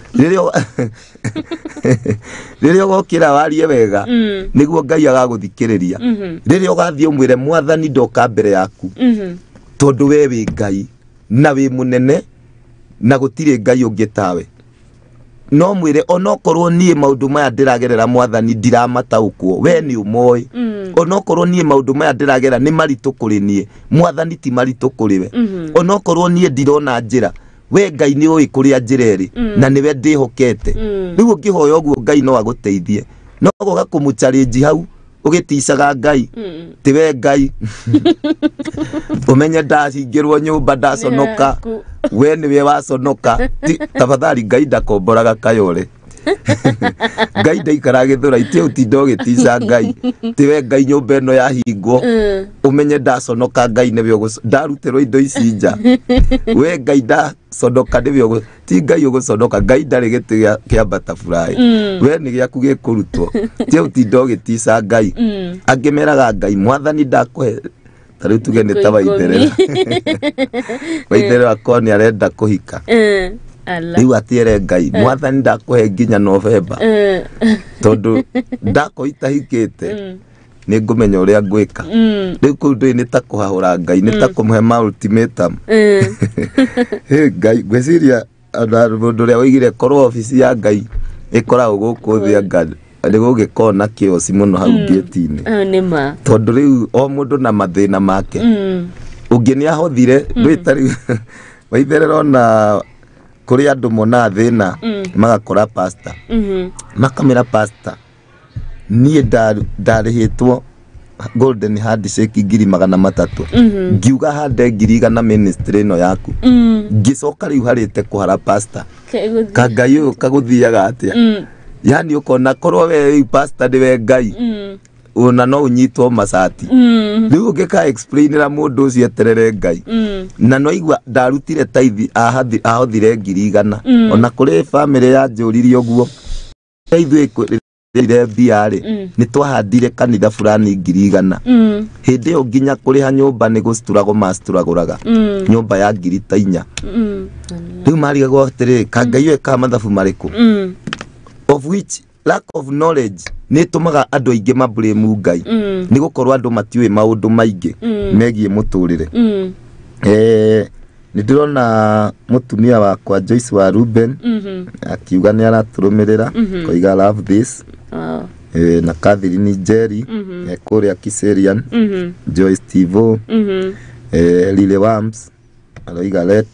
A: Rĩrĩa ũgokĩra warie wega, nĩguo Ngai agagũthikĩrĩria. Rĩrĩa ũgathiĩ ũmwĩre, Mwathani ndoka mbere yaku tondũ we wĩ Ngai na wĩ mũnene na gũtirĩ Ngai ũngĩ tawe, no mwĩre onokorwo niĩ maũndũ maya ndĩragerera, Mwathani, ndiramataũkwo, we nĩ ũmoĩ. Onokorwo niĩ maũndũ maya ndĩragera nĩ maritũ kũrĩ niĩ, Mwathani, ti maritũ kũrĩ we. Onokorwo niĩ ndirona njĩra, we Ngai nĩ ũĩ kũrĩa njĩra ĩrĩ na nĩwe ndĩhokete. Rĩu ũngĩhoya ũguo, Ngai no agũteithie, no goka kũmũ-challenge hau ũgĩticaga Ngai ti we Ngai, ũmenye ndacingĩrwo nyũmba ndaconoka.
B: Yaku.
A: We nĩwe waconoka. Tafadhali, Ngai ndakomboraga kayore, Ngai ndaikara gĩthũra itie ũtinda ũgĩtica Ngai tiwe Ngai. Nyũmba ĩno yahingwo, ũmenye ndaconoka, Ngai nĩwe ndarutĩrwo indo ici nja, we Ngai ndaconoka nĩwe ti Ngai ũgũconoka. Ngai ndarĩ gĩtĩ kĩa butterfly, we nĩ gĩaku gĩkũrutwo, tie ũtinda ũgĩtica Ngai. Angĩ meraga Ngai, Mwathani ndakũhe Ta rĩu tuge nĩ ta Waitherera. Waitherera akorwo nĩ arenda kũhika,
B: Ala.
A: rĩu atiere Ngai, "Mwathani, ndakũhe nginya Novemba, tondũ ndakorwo itahikĩte nĩ ngũmenya ũrĩa ngwĩka." Rĩu kũu ndũĩ nĩ ta kũhahũra Ngai, nĩ ta kũmũhe ma ultimatum. Hĩ, Ngai, ngwĩciria ona mũndũ ũrĩa woigire korwo obici ya Ngai ĩkoragwo gũkũ thĩ, anga nĩ gũgĩkorwo na kĩoci mũno hau ngĩti-inĩ.
B: Ayo nĩ ma.
A: Tondũ rĩu o mũndũ na mathĩna make. Ũngĩ nĩ ahothire ndũĩ ta rĩu Waitherera, ona kũrĩ andũ monaga thĩna magakora pastor, makamĩra pastor, "Niĩ ndarĩhĩtwo golden handshake 300,000, ngiuga hande 100,000 ministry ĩno yaku, ngĩcoka rĩu harĩte kũhara pastor."
B: Kegũthiĩ.
A: Ka Ngai ũyũ kagũthiaga atĩa? Yani ũkona korwo we rĩu pastor nĩwe Ngai, ona no ũnyitwo macati. Rĩu ũngĩka explainĩra mũndũ ũcio eterere Ngai, na no igua ndarutire taithi ahothire 100,000. Ona kũrĩ bamĩrĩ yanjũririe ũguo, ithuĩ rĩrĩa mbia rĩ, nĩ twahandire kanitha fulani 100,000. Hĩndĩ ĩyo nginya kũrĩha nyũmba nĩ gũcituragwo macituragũraga nyũmba ya 4,000. Rĩu marigagwo atĩrĩrĩ, ka Ngai ũyũ ekaga mathabu marĩkũ? Of which lack of knowledge nĩ ĩtũmaga andũ aingĩ mablame Ngai, nĩ gũkorwo andũ matiũĩ maũndũ maingĩ megiĩ mũtũrĩre. Nĩ ndĩrona mũtumia wakwa Joyce wa Ruben akiuga nĩ aratũrũmĩrĩra, koiga, "Love this."
B: Wow.
A: Na Catherine Njeri, kũrĩa Kiserian, Joyce Tivo, Lily Wams aroiga, "Let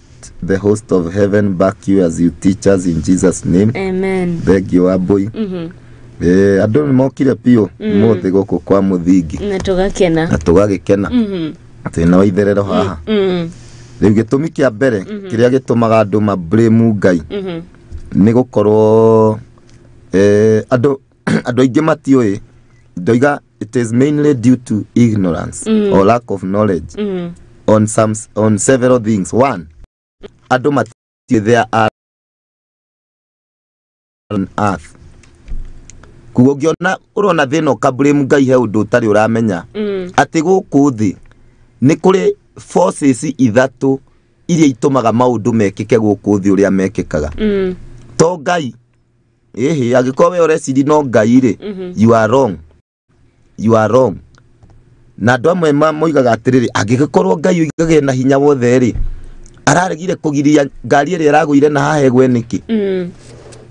A: the host of heaven back you as you teach us in Jesus' name."
B: Amen.
A: Thank you, Wambui. Andũ nĩ mokire biũ mũthĩ gũkũ kwa mũthingi.
B: Na tũgakena.
A: Na tũgagĩkena twĩna Waitherero haha. Rĩu gĩtũmi kĩa mbere kĩrĩa gĩtũmaga andũ mablame Ngai nĩ gũkorwo andũ aingĩ matiũĩ. Ndoiga it is mainly due to ignorance or lack of knowledge on several things. One, andũ matiũĩ there are on earth. Kuguo ũngĩona ũrona thĩna ũkablame Ngai, he ũndũ ũtarĩ ũramenya, atĩ gũkũ thĩ nĩ kũrĩ forces ithatũ iria itũmaga maũndũ mekĩke gũkũ thĩ ũrĩa mekĩkaga. To Ngai ĩhĩ, angĩkorwo we ũreciri no Ngai rĩ, you are wrong, you are wrong. Na andũ amwe moigaga atĩrĩrĩ, angĩgĩkorwo Ngai oigage na hinya wothe rĩ, araregire kũgiria ngari ĩrĩa ĩragũire na haha ĩgwe nĩkĩ?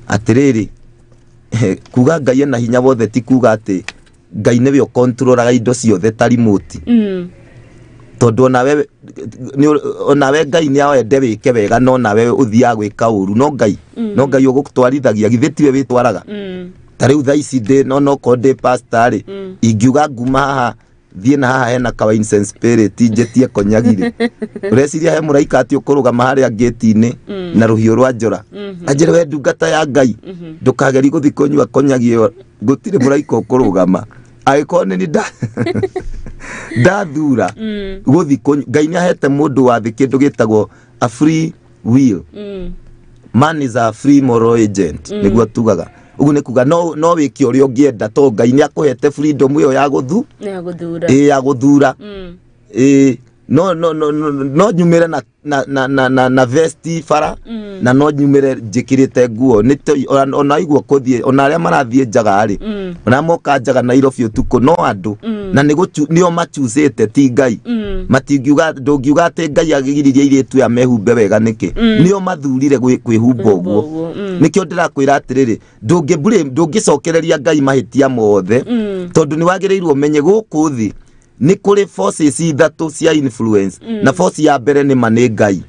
A: Atĩrĩrĩ, kuga Ngai ena hinya wothe ti kuga atĩ Ngai nĩwe ũkontrolaga indo ciothe ta remote. Tondũ onawe onawe Ngai nĩ awende wĩke wega, no nawe ũthiaga gwĩka ũru, no Ngai, no Ngai ũgũtwarithagia, githĩ tiwe wĩtwaraga? Ta rĩu thaa ici ndĩ no nokorwo ndĩ pastor rĩ, ingiuga nguma haha thiĩ na haha hena ka wine and spirit njĩtie konyagi rĩ, ũreciria he mũraika atĩ ũkũrũgama harĩa ngĩti-inĩ na rũhiũ rwa njora anjĩre, "We ndungata ya Ngai, ndũkageri gũthiĩ kũnyua konyagi ĩyo"? Gũtirĩ mũraika ũkũrũgama angĩkorwo nĩ ni ndathura gũthiĩ kũnyua. Ngai nĩ ahete mũndũ wa thĩ kĩndũ gĩtagwo a free will. Man is a free moral agent, nĩguo tugaga. Ũguo nĩ kuga no wĩke ũrĩa ũngĩenda, to Ngai nĩ akũhete freedom ĩyo ya gũthu
B: Ya gũthura.
A: Ĩ, ya gũthura. Ĩ, no nyumĩre na vesti bara, na no nyumĩre njĩkĩrĩte nguo nĩ ona igua kũthiĩ, ona arĩa marathiĩ njaga rĩ, ona moka njaga Nairobi ũtukũ, no andũ na nĩ gũchu nĩo machucĩte, ti Ngai. Matingiuga, ndũngiuga atĩ Ngai agiririe airĩtu aya mehumbe wega nĩkĩ, nĩo mathurire kwĩhumba ũguo.
B: Ũguo.
A: Nĩkĩo ndĩrakwĩra atĩrĩrĩ, ndũngĩ ndũngĩcokereria Ngai mahĩtia mothe, tondũ nĩ wagĩrĩirwo ũmenye gũkũ thĩ nĩ kũrĩ forces ithatũ cia influence. Na force ya mbere nĩ ma nĩ Ngai,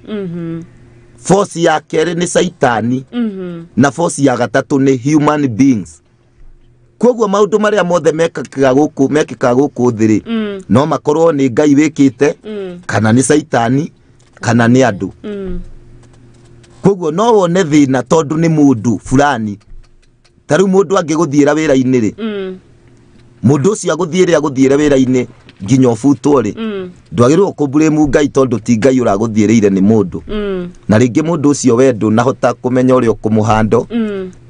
A: force ya kerĩ nĩ Caitani, na force ya gatatũ nĩ human beings. Koguo maũndũ marĩa mothe mekĩkaga gũkũ, mekĩkaga gũkũ thĩ rĩ, no makorwo nĩ Ngai wĩkĩte, kana nĩ Caitani, kana nĩ andũ. Koguo no wone thĩna tondũ nĩ mũndũ fulani. Ta rĩu mũndũ angĩgũthiĩra wĩra-inĩ rĩ, mũndũ ũcio agũthiĩre wĩra-inĩ. nginya ũbutwo rĩ, ndwagĩrĩirwo kũmburĩmu Ngai tondũ ti Ngai ũragũthiĩrĩire nĩ mũndũ. Na rĩngĩ mũndũ ũcio we ndũnahota kũmenya ũrĩa ũkũmũhando.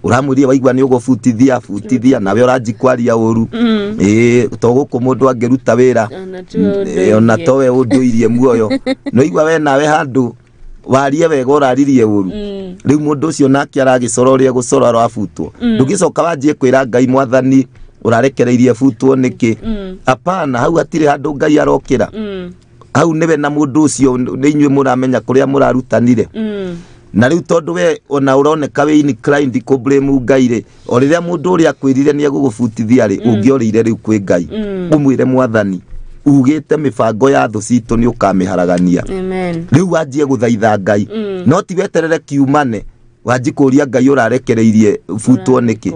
A: Ũramwĩrire waigua nĩ ũgũbutithia butithia, nawe ũranji kwaria ũru. Ĩĩ, to gũkũ mũndũ angĩruta wĩra ona towe ũndũirie muoyo. No igua we nawe handũ warie wega ũraririe ũru. Rĩu mũndũ ũcio nake aragĩcora ũrĩa gũcora arabutwo. Ndũngĩcoka wanjie kwĩra Ngai mwathani ũrarekereirie butwo nĩkĩ? Hapana, hau hatirĩ handũ Ngai arokĩra. Hau nĩwe na mũndũ ũcio nĩ inyuĩ mũramenya kũrĩa mũrarutanire. Na rĩu tondũ we ona ũroneka wĩ inclined kũ blame Ngai rĩ, o rĩrĩa mũndũ ũrĩa akwĩrire nĩ egũgũbutithia rĩ, ũngĩorĩire rĩu kwĩ Ngai. Ũmwĩre mwathani ugĩte mĩbango ya thũ citũ nĩ ũkamĩharagania.
B: Amen.
A: Rĩu wanjie gũthaitha Ngai. No ti weterere kiumane wanji kũria Ngai ũrarekereirie butwo nĩkĩ.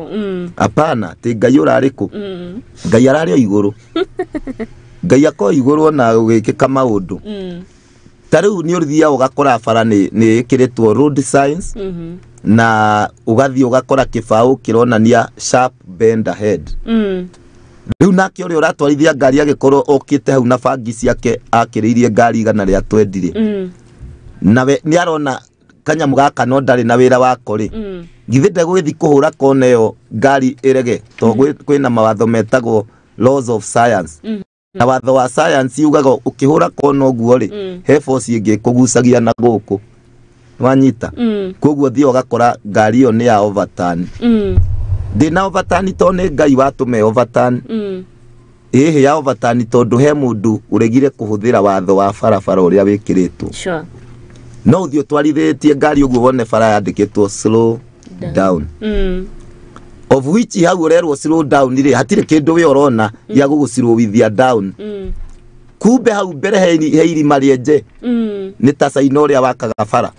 A: Hapana, ti Ngai ũrarĩ kũ? Ngai ararĩ o igũrũ. Ngai akorwo igũrũ ona gũgĩkĩka maũndũ. Ta rĩu nĩ ũthiaga ũgakora bara nĩ ĩkĩrĩtwo road signs, na ũgathiĩ ũgakora kĩbaũ kĩronania sharp bend ahead. Rĩu nake ũrĩa ũratwarithia ngari agĩkorwo okĩte hau na bangi ciake akĩrĩirie ngari 120 rĩ, nawe nĩ arona kanyamũ gaka no ndarĩ na wĩra wako rĩ, githĩ ndegũgĩthiĩ kũhũra kona ĩyo ngari ĩrege? To kwĩna mawatho metagwo laws of science. Na watho wa science ugaga ũkĩhũra kona ũguo rĩ, he force ĩngĩ ĩkũgucagia na gũkũ. Wanyita? Koguo thiĩ ũgakora ngari ĩyo nĩ ya overturn. Ndĩna overturn to nĩ Ngai watũma overturn. Ĩhĩ ya overturn tondũ he mũndũ ũregire kũhũthĩra watho wa barabara ũrĩa wĩkĩrĩtwo. No ũthiĩ ũtwarithĩtie ngari ũguo wone bara yandĩkĩtwo slow down. Of which hau ũrerwo slow down rĩ, hatirĩ kĩndũ we ũrona gĩa gũgũcirũithia down. Kumbe hau mbere he irima rĩenje nĩ ta caina ũrĩa wakaga bara.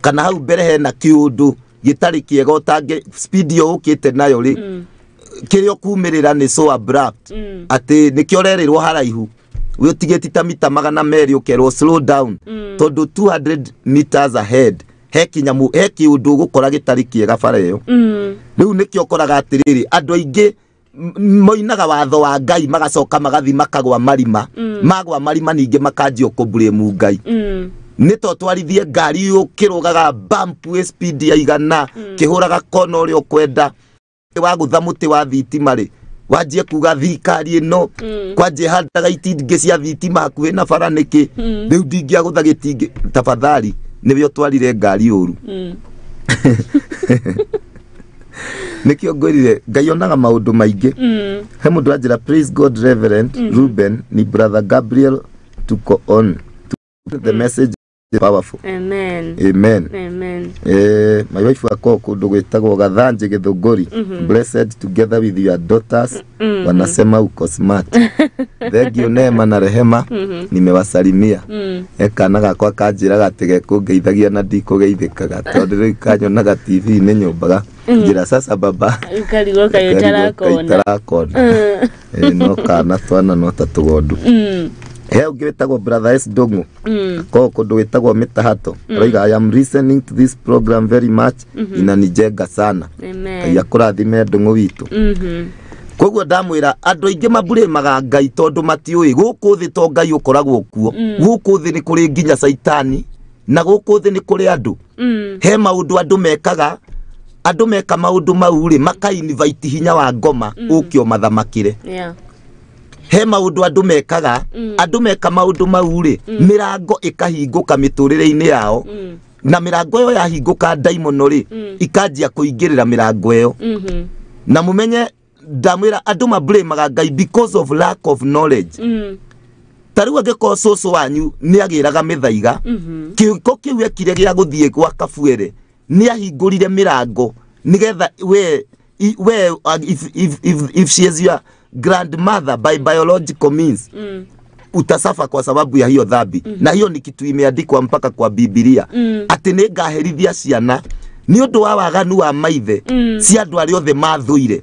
A: Kana hau mbere hena kĩũndũ gĩtarĩ kĩega ũtangĩ speed ĩyo ũkĩte nayo rĩ, kĩrĩa ũkumĩrĩra nĩ so abrupt atĩ nĩkĩo ũrerĩrwo haraihu wĩ ũtigĩti ta mita 200 ũkerwo slow down, tondũ 200 meters ahead he kĩnyamũ, he kĩũndũ ũgũkora gĩtarĩ kĩega bara ĩyo. Rĩu nĩkĩo ũkoraga atĩrĩrĩ, andũ aingĩ moinaga watho wa Ngai magacoka magathi makagwa marima. Magwa marima ningĩ makanjia kũmburĩmu Ngai. Nĩ to twarithie ngari ũkĩrũgaga bump wĩ speed ya 100, kĩhũraga kona ũrĩa ũkwenda, wagũtha mũtĩ wa thitima rĩ, wanjie kuga thirikari ĩno kwanjia handaga itingĩ cia thitima hakuhĩ na bara nĩkĩ? Rĩu ndingĩagũtha gĩtingĩ. Tafadhali, nĩwe ũtwarire ngari ũru. Nĩkĩo ngwĩrire Ngai onaga maũndũ maingĩ. He mũndũ anjĩra, "Praise God, Reverend Ruben, ni brother Gabriel, tuko on the message is powerful."
B: Amen.
A: Amen.
B: Amen.
A: My wife akoo kũndũ gwĩtagwo Gathanjĩ Gĩthũngũri, "Blessed together with your daughters, wanasema uko smart." Thank you. Neema na Rehema, nimewasalimia. E kana gakwa kanjĩraga atĩ gekũngeithagia na ndikũgeithĩkaga tondũ rĩu kanyonaga TV-inĩ nyũmbaga njĩra sasa baba.
B: Ũkarigwo kaĩ ũtarakona.
A: Itarakona. No kana twana no ta tũgondu. He ũngĩ wĩtagwo brother S Ndung'u ko kũndũ gwĩtagwo Mĩtahato, aroiga, "I am listening to this program very much, inanijenga sana."
B: Amen.
A: Ngai akũrathime Ndung'u witũ. Koguo ndamwĩra andũ aingĩ maburĩmaga Ngai tondũ matiũĩ gũkũ thĩ to Ngai ũkoragwo kuo. Gũkũ thĩ nĩ kũrĩ nginya caitani, na gũkũ thĩ nĩ kũrĩ andũ. He maũndũ andũ mekaga, andũ meka maũndũ mau rĩ, maka invite hinya wa ngoma ũke ũmathamakĩre. He maũndũ andũ mekaga, andũ meka maũndũ mau rĩ, mĩrango ĩkahingũka mĩtũrĩre-inĩ yao. Na mĩrango ĩyo yahingũka, ndaimono rĩ ikanjia kũingĩrĩra mĩrango ĩyo. Na mũmenye ndamwĩra andũ mablamaga Ngai because of lack of knowledge. Ta rĩu angĩkorwo cũcũ wanyu nĩ agĩraga mĩthaiga, kĩko kĩu ekire gĩa gũthiĩ gwa kabuere nĩ ahingũrire mĩrango nĩgetha we if she is your grandmother by biological means, utasafa kwa sababu ya hiyo dhambi. Na hiyo ni kitu imeandikwa mpaka kwa Bibilia, atĩ nĩ ngaherithia ciana nĩ ũndũ wa waganu wa maithe cia andũ arĩa othe mathũire.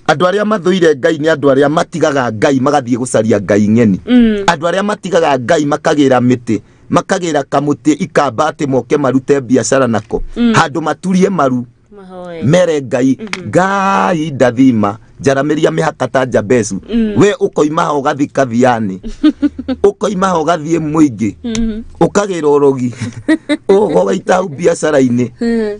A: Andũ arĩa mathũire Ngai nĩ andũ arĩa matigaga Ngai magathiĩ gũcaria ngai ng'eni. Andũ arĩa matigaga Ngai makagĩra mĩtĩ, makagĩra kamũtĩ ikamba atĩ moke marute biacara nako, handũ maturie maru
B: Mahoe.
A: mere Ngai, Ngai ndathima. Njaramĩria mĩhaka ta Jabezu. We ũkoima ha ũgathiĩ Kathiani, ũkoima ha ũgathiĩ mũingĩ, ũkagĩra ũrogi, ũgaita hau biacara-inĩ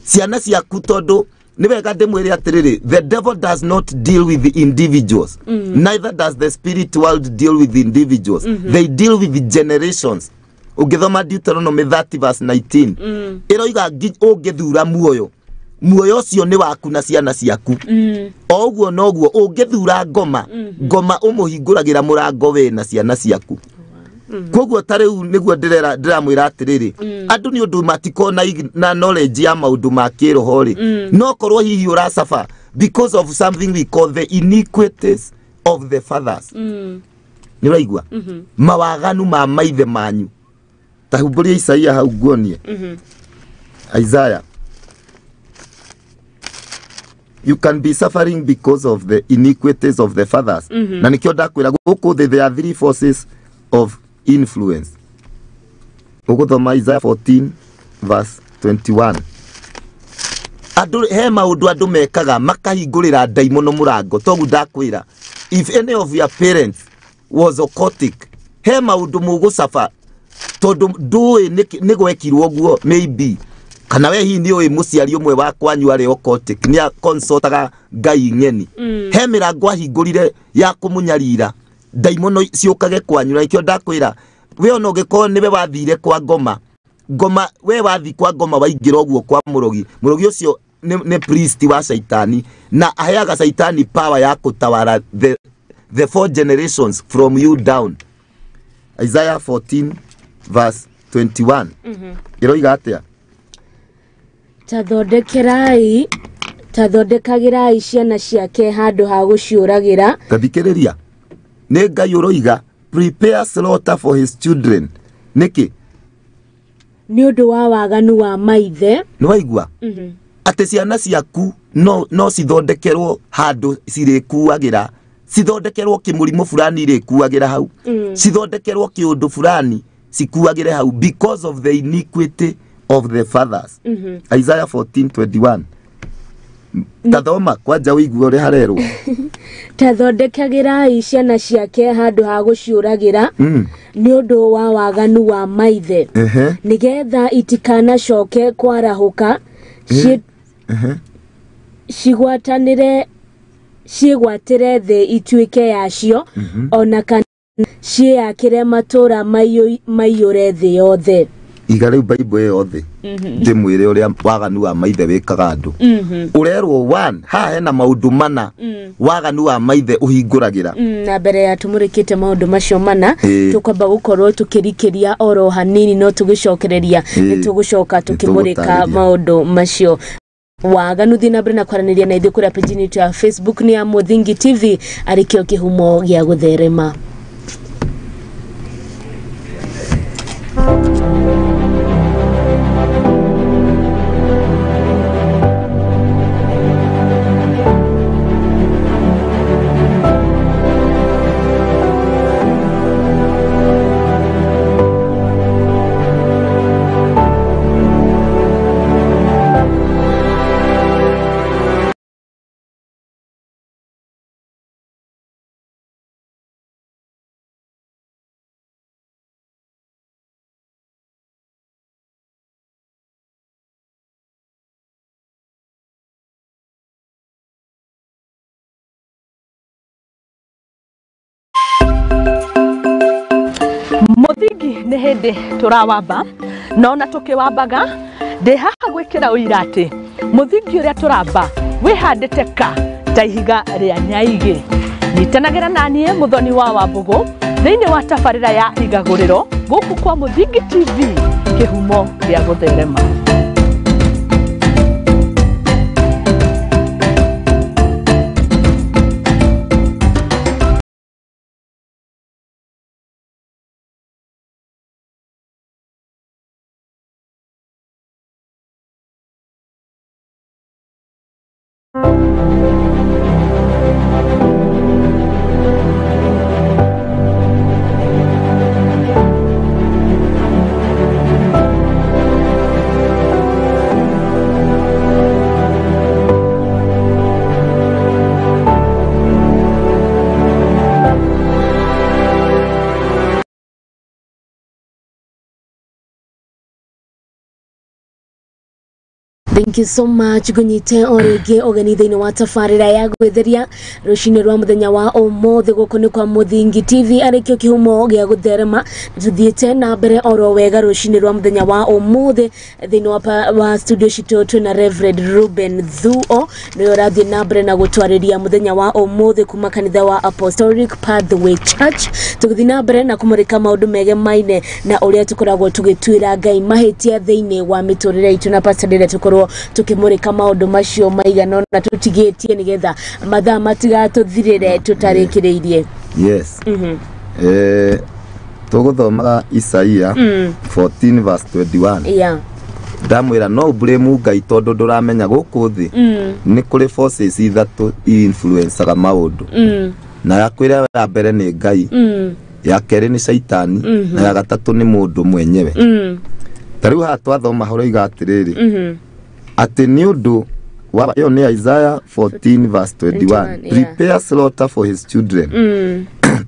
A: ciana ciaku. Tondũ nĩ wega ndĩmwĩre atĩrĩrĩ, the devil does not deal with the individuals, neither does the spirit world deal with the individuals. They deal with the generations. Ũngĩthoma Deuteronomy 30 verse 19, ĩroiga ũngĩthura muoyo, muoyo ũcio nĩ waku na ciana ciaku. O ũguo noguo ũngĩthura ngoma, ngoma ũmũhingũragĩra mũrango we na ciana ciaku. Koguo ta rĩu nĩguo ndĩramwĩra atĩrĩrĩ, andũ nĩ ũndũ matikona na knowledge ya maũndũ ma kĩroho rĩ, no korwo hihi ũracaba because of something we call the iniquities of the fathers. Nĩ ũraigua mawaganu ma maithe manyu. Ta humbũria Isaia hau nguonie. Isaiah. You can be suffering because of the iniquities of the fathers. Na nikio ndakwĩra gũkũ thĩ there are three forces of influence. Ũgũthoma Isaiah 14 verse 21. Andũ he maũndũ andũ mekaga makahingũrĩra ndaimono mũrango. Toguo ndakwĩra, if any of your parents was occultic, he maũndũ mũgũcaba tondũ ndũĩ nĩ gwekirwo ũguo maybe. Kana we hihi nĩ ũĩ mũciari ũmwe wa kwanyu arĩ occultic, nĩ aconsultaga ngai ng'eni. He mĩrango ahingũrire ya kũmũnyarira ndaimono ciũkage kwanyu. Na nikĩo ndakwĩra we ona ũngĩkorwo nĩwe wathire kwa ngoma, ngoma we wathi kwa ngoma waingĩra ũguo kwa mũrogi, mũrogi ũcio nĩ priest wa caitani na aheaga caitani power ya kũtawara the four generations from you down. Isaiah 14 verse 21. Ĩroiga atĩa?
B: Tathondekagĩrai ciana ciake handũ ha gũciũragĩra.
A: Tathikĩrĩria, nĩ Ngai ũroiga prepare slaughter for his children. Nĩkĩ?
B: Nĩ ũndũ wa waganu wa maithe.
A: Nĩ waigua? Atĩ ciana ciaku no cithondekerwo handũ cirĩkuagĩra, cithondekerwo kĩmũrimũ fulani irĩkuagĩra hau, cithondekerwo kĩũndũ fulani cikuagĩre hau because of the iniquity of the fathers. Isaiah 14:21. Tathoma kwanja ũigue ũrĩa harerwo.
B: Tathondekagĩrai ciana ciake handũ ha gũciũragĩra nĩ ũndũ wa waganu wa maithe, nĩgetha itikanacoke kwarahũka cigwatanĩre ciĩgwatĩre thĩ ituĩke yacio, ona kana ciĩyakĩre matũũra maiyũre thĩ yothe.
A: Iga rĩu Bible yothe ndĩmwĩre ũrĩa waganu wa maithe wĩkaga andũ. Ũrerwo one, haha hena maũndũ mana waganu wa maithe ũhingũragĩra.
B: Na mbere ya tũmũrĩkĩte maũndũ macio mana, tũkwamba gũkorwo tũkĩrikĩria oro hanini, no tũgĩcokereria nĩ tũgũcoka tũkĩmũrĩka maũndũ macio. Waganu thiĩ na mbere na kwaranĩria na ithuĩ kũrĩa page itũ ya Facebook nĩ ya Mũthingi TV, arĩ kĩo kĩhumo gĩa gũtherema.
C: Mũthingi nĩ hĩndĩ tũrawamba na ona tũkĩwambaga ndĩ haha gwĩkĩra ũira atĩ mũthingi ũrĩa tũramba wĩhandĩte ka ta ihiga rĩa nyaigĩ. Nyitanagĩra na niĩ Mũthoni wa Wambũgũ thĩinĩ wa tabarĩra ya Igagũrĩro gũkũ kwa Mũthingi TV, kĩhumo gĩa gũtherema.
B: Thank you so much. Ngũnyite o rĩngĩ ũgeni thĩinĩ wa tabarĩra ya gwĩtheria rũcinĩ rwa mũthenya wa ũmũthĩ. Gũkũ nĩ kwa Mũthingi TV, arĩkĩo kĩhumo gĩa gũtherema. Tũthiĩte na mbere oro wega rũcinĩ rwa mũthenya wa ũmũthĩ. Thĩinĩ wa studio citũ twĩna Reverend Ruben Thuo, nĩwe ũrathiĩ na mbere na gũtwarĩria mũthenya wa ũmũthĩ kuma kanitha wa Apostolic Pathway Church, tũgĩthiĩ na mbere na kũmũrĩka maũndũ megemaine na ũrĩa tũkoragwo tũgĩtuĩra Ngai mahĩtia thĩinĩ wa mĩtũrĩre itũ. Na pastor, ndĩrĩa tũkorwo tũkĩmũrĩka maũndũ macio maigana ũna tũtigĩtie, nĩgetha mathaa matigatũthirĩre tũtarĩkĩrĩirie.
A: Yes. Tũgũthomaga Isaia 14 verse 21. Ndamwĩra no ũblame Ngai tondũ ndũramenya gũkũ thĩ nĩ kũrĩ forces ithatũ influencaga maũndũ. Na yakwĩra ya mbere nĩ Ngai, ya kerĩ nĩ Caitani, na ya gatatũ nĩ mũndũ mwenyewe. Ta rĩu haha twathoma haroiga atĩrĩrĩ, atĩ nĩ ũndũ wa ĩyo nĩ Isaiah 14 verse 21.
B: 21, yeah.
A: Prepare slaughter for his children,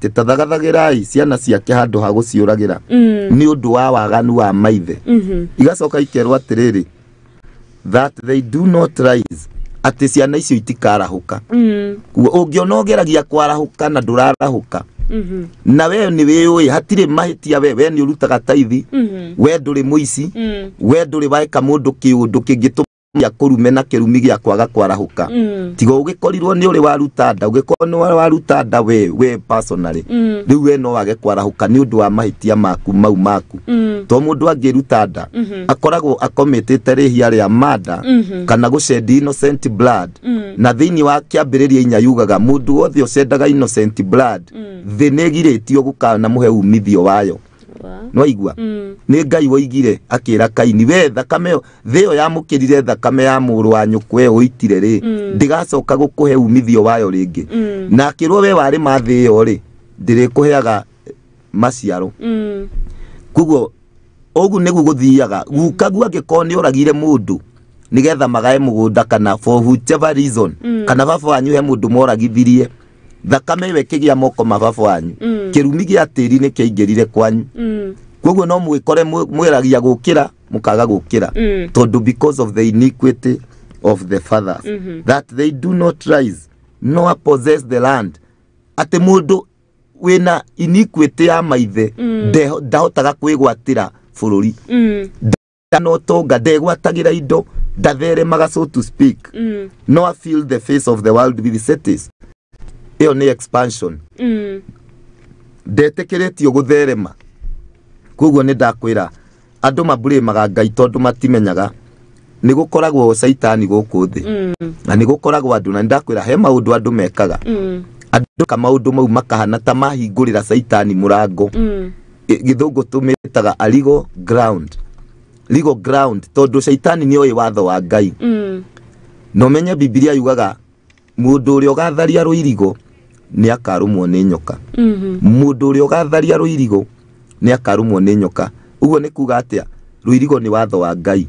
A: tĩtathagathagĩrai ciana ciake handũ ha gũciũragĩra nĩ ũndũ wa waganu wa maithe. Igacoka ikerwo atĩrĩrĩ, that they do not rise, atĩ ciana icio itikarahũka. Koguo ũngĩona ũgeragia kwarahũka na ndũrarahũka, na we nĩ wĩũĩ hatirĩ mahĩtia, we nĩ ũrutaga taithi, we ndũrĩ mũici, we ndũrĩ weka mũndũ kĩũndũ kĩngĩtũma kũrume na kĩrumi gĩa kwaga kwarahũka, tiga ũgĩkorirwo nĩ ũrĩ waruta nda. Ũgĩkorwo nĩ waruta nda we personally, rĩu we no wage kwarahũka nĩ ũndũ wa mahĩtia maku mau maku, to mũndũ angĩruta nda akoragwo akomitĩte rĩhia rĩa murder kana gũshed innocent blood. Na thĩinĩ wa Kĩambĩrĩria 4 yugaga mũndũ wothe ũcendaga innocent blood, thĩ nĩ ĩgirĩtio gũkanamũhe umithio wayo. Nwaigua nĩ Ngai woigire akĩra Kaini, we thakame ĩyo, thĩ ĩyo yamũkĩrire thakame ya mũrũ wa nyũkwa ĩyo ũitire rĩ, ndĩgacoka gũkũhe umithio wayo rĩngĩ. Na akĩrwo, we warĩma thĩ ĩyo rĩ, ndĩrĩkũheaga maciaro. Koguo ũguo nĩguo gũthiaga. Gukaguo angĩkorwo nĩ ũragire mũndũ nĩgetha magae mũgũnda, kana for whichever reason, kana baba wanyu he mũndũ moragithirie, thakame ĩyo ĩkĩgĩa moko ma baba wanyu, kĩrumi gĩa tĩri nĩ kĩaingĩrire kwanyu. Koguo no mwĩkore mwĩragia gũkĩra, mũkaga gũkĩra, tondũ because of the iniquity of the fathers, that they do not rise nor possess the land, atĩ mũndũ wĩna iniquity ya maithe ndahotaga kwĩgwatĩra bũrũri na ũtonga, ndegwatagĩra indo, ndatheremaga, so to speak, nor fill the face of the world with cities. Ĩyo nĩ expansion. Ndetĩkĩrĩtio gũtherema. Koguo nĩ ndakwĩra andũ maburĩmaga Ngai tondũ matimenyaga nĩ gũkoragwo caitani gũkũ thĩ, na nĩ gũkoragwo andũ. Na nĩ ndakwĩra he maũndũ andũ mekaga, andũ ka maũndũ mau makahana ta mahingũrĩra caitani mũrango. Gĩthũngũ tũmĩtaga a legal ground, legal ground, tondũ caitani nĩ oĩ watho wa Ngai. Na ũmenye Bibilia yugaga mũndũ ũrĩa ũgatharia rũirigo nĩ akarũmwo nĩ nyoka. Mũndũ ũrĩa ũgatharia rũirigo nĩ akarũmwo nĩ nyoka. Ũguo nĩ kuga atĩa? Rũirigo nĩ watho wa Ngai.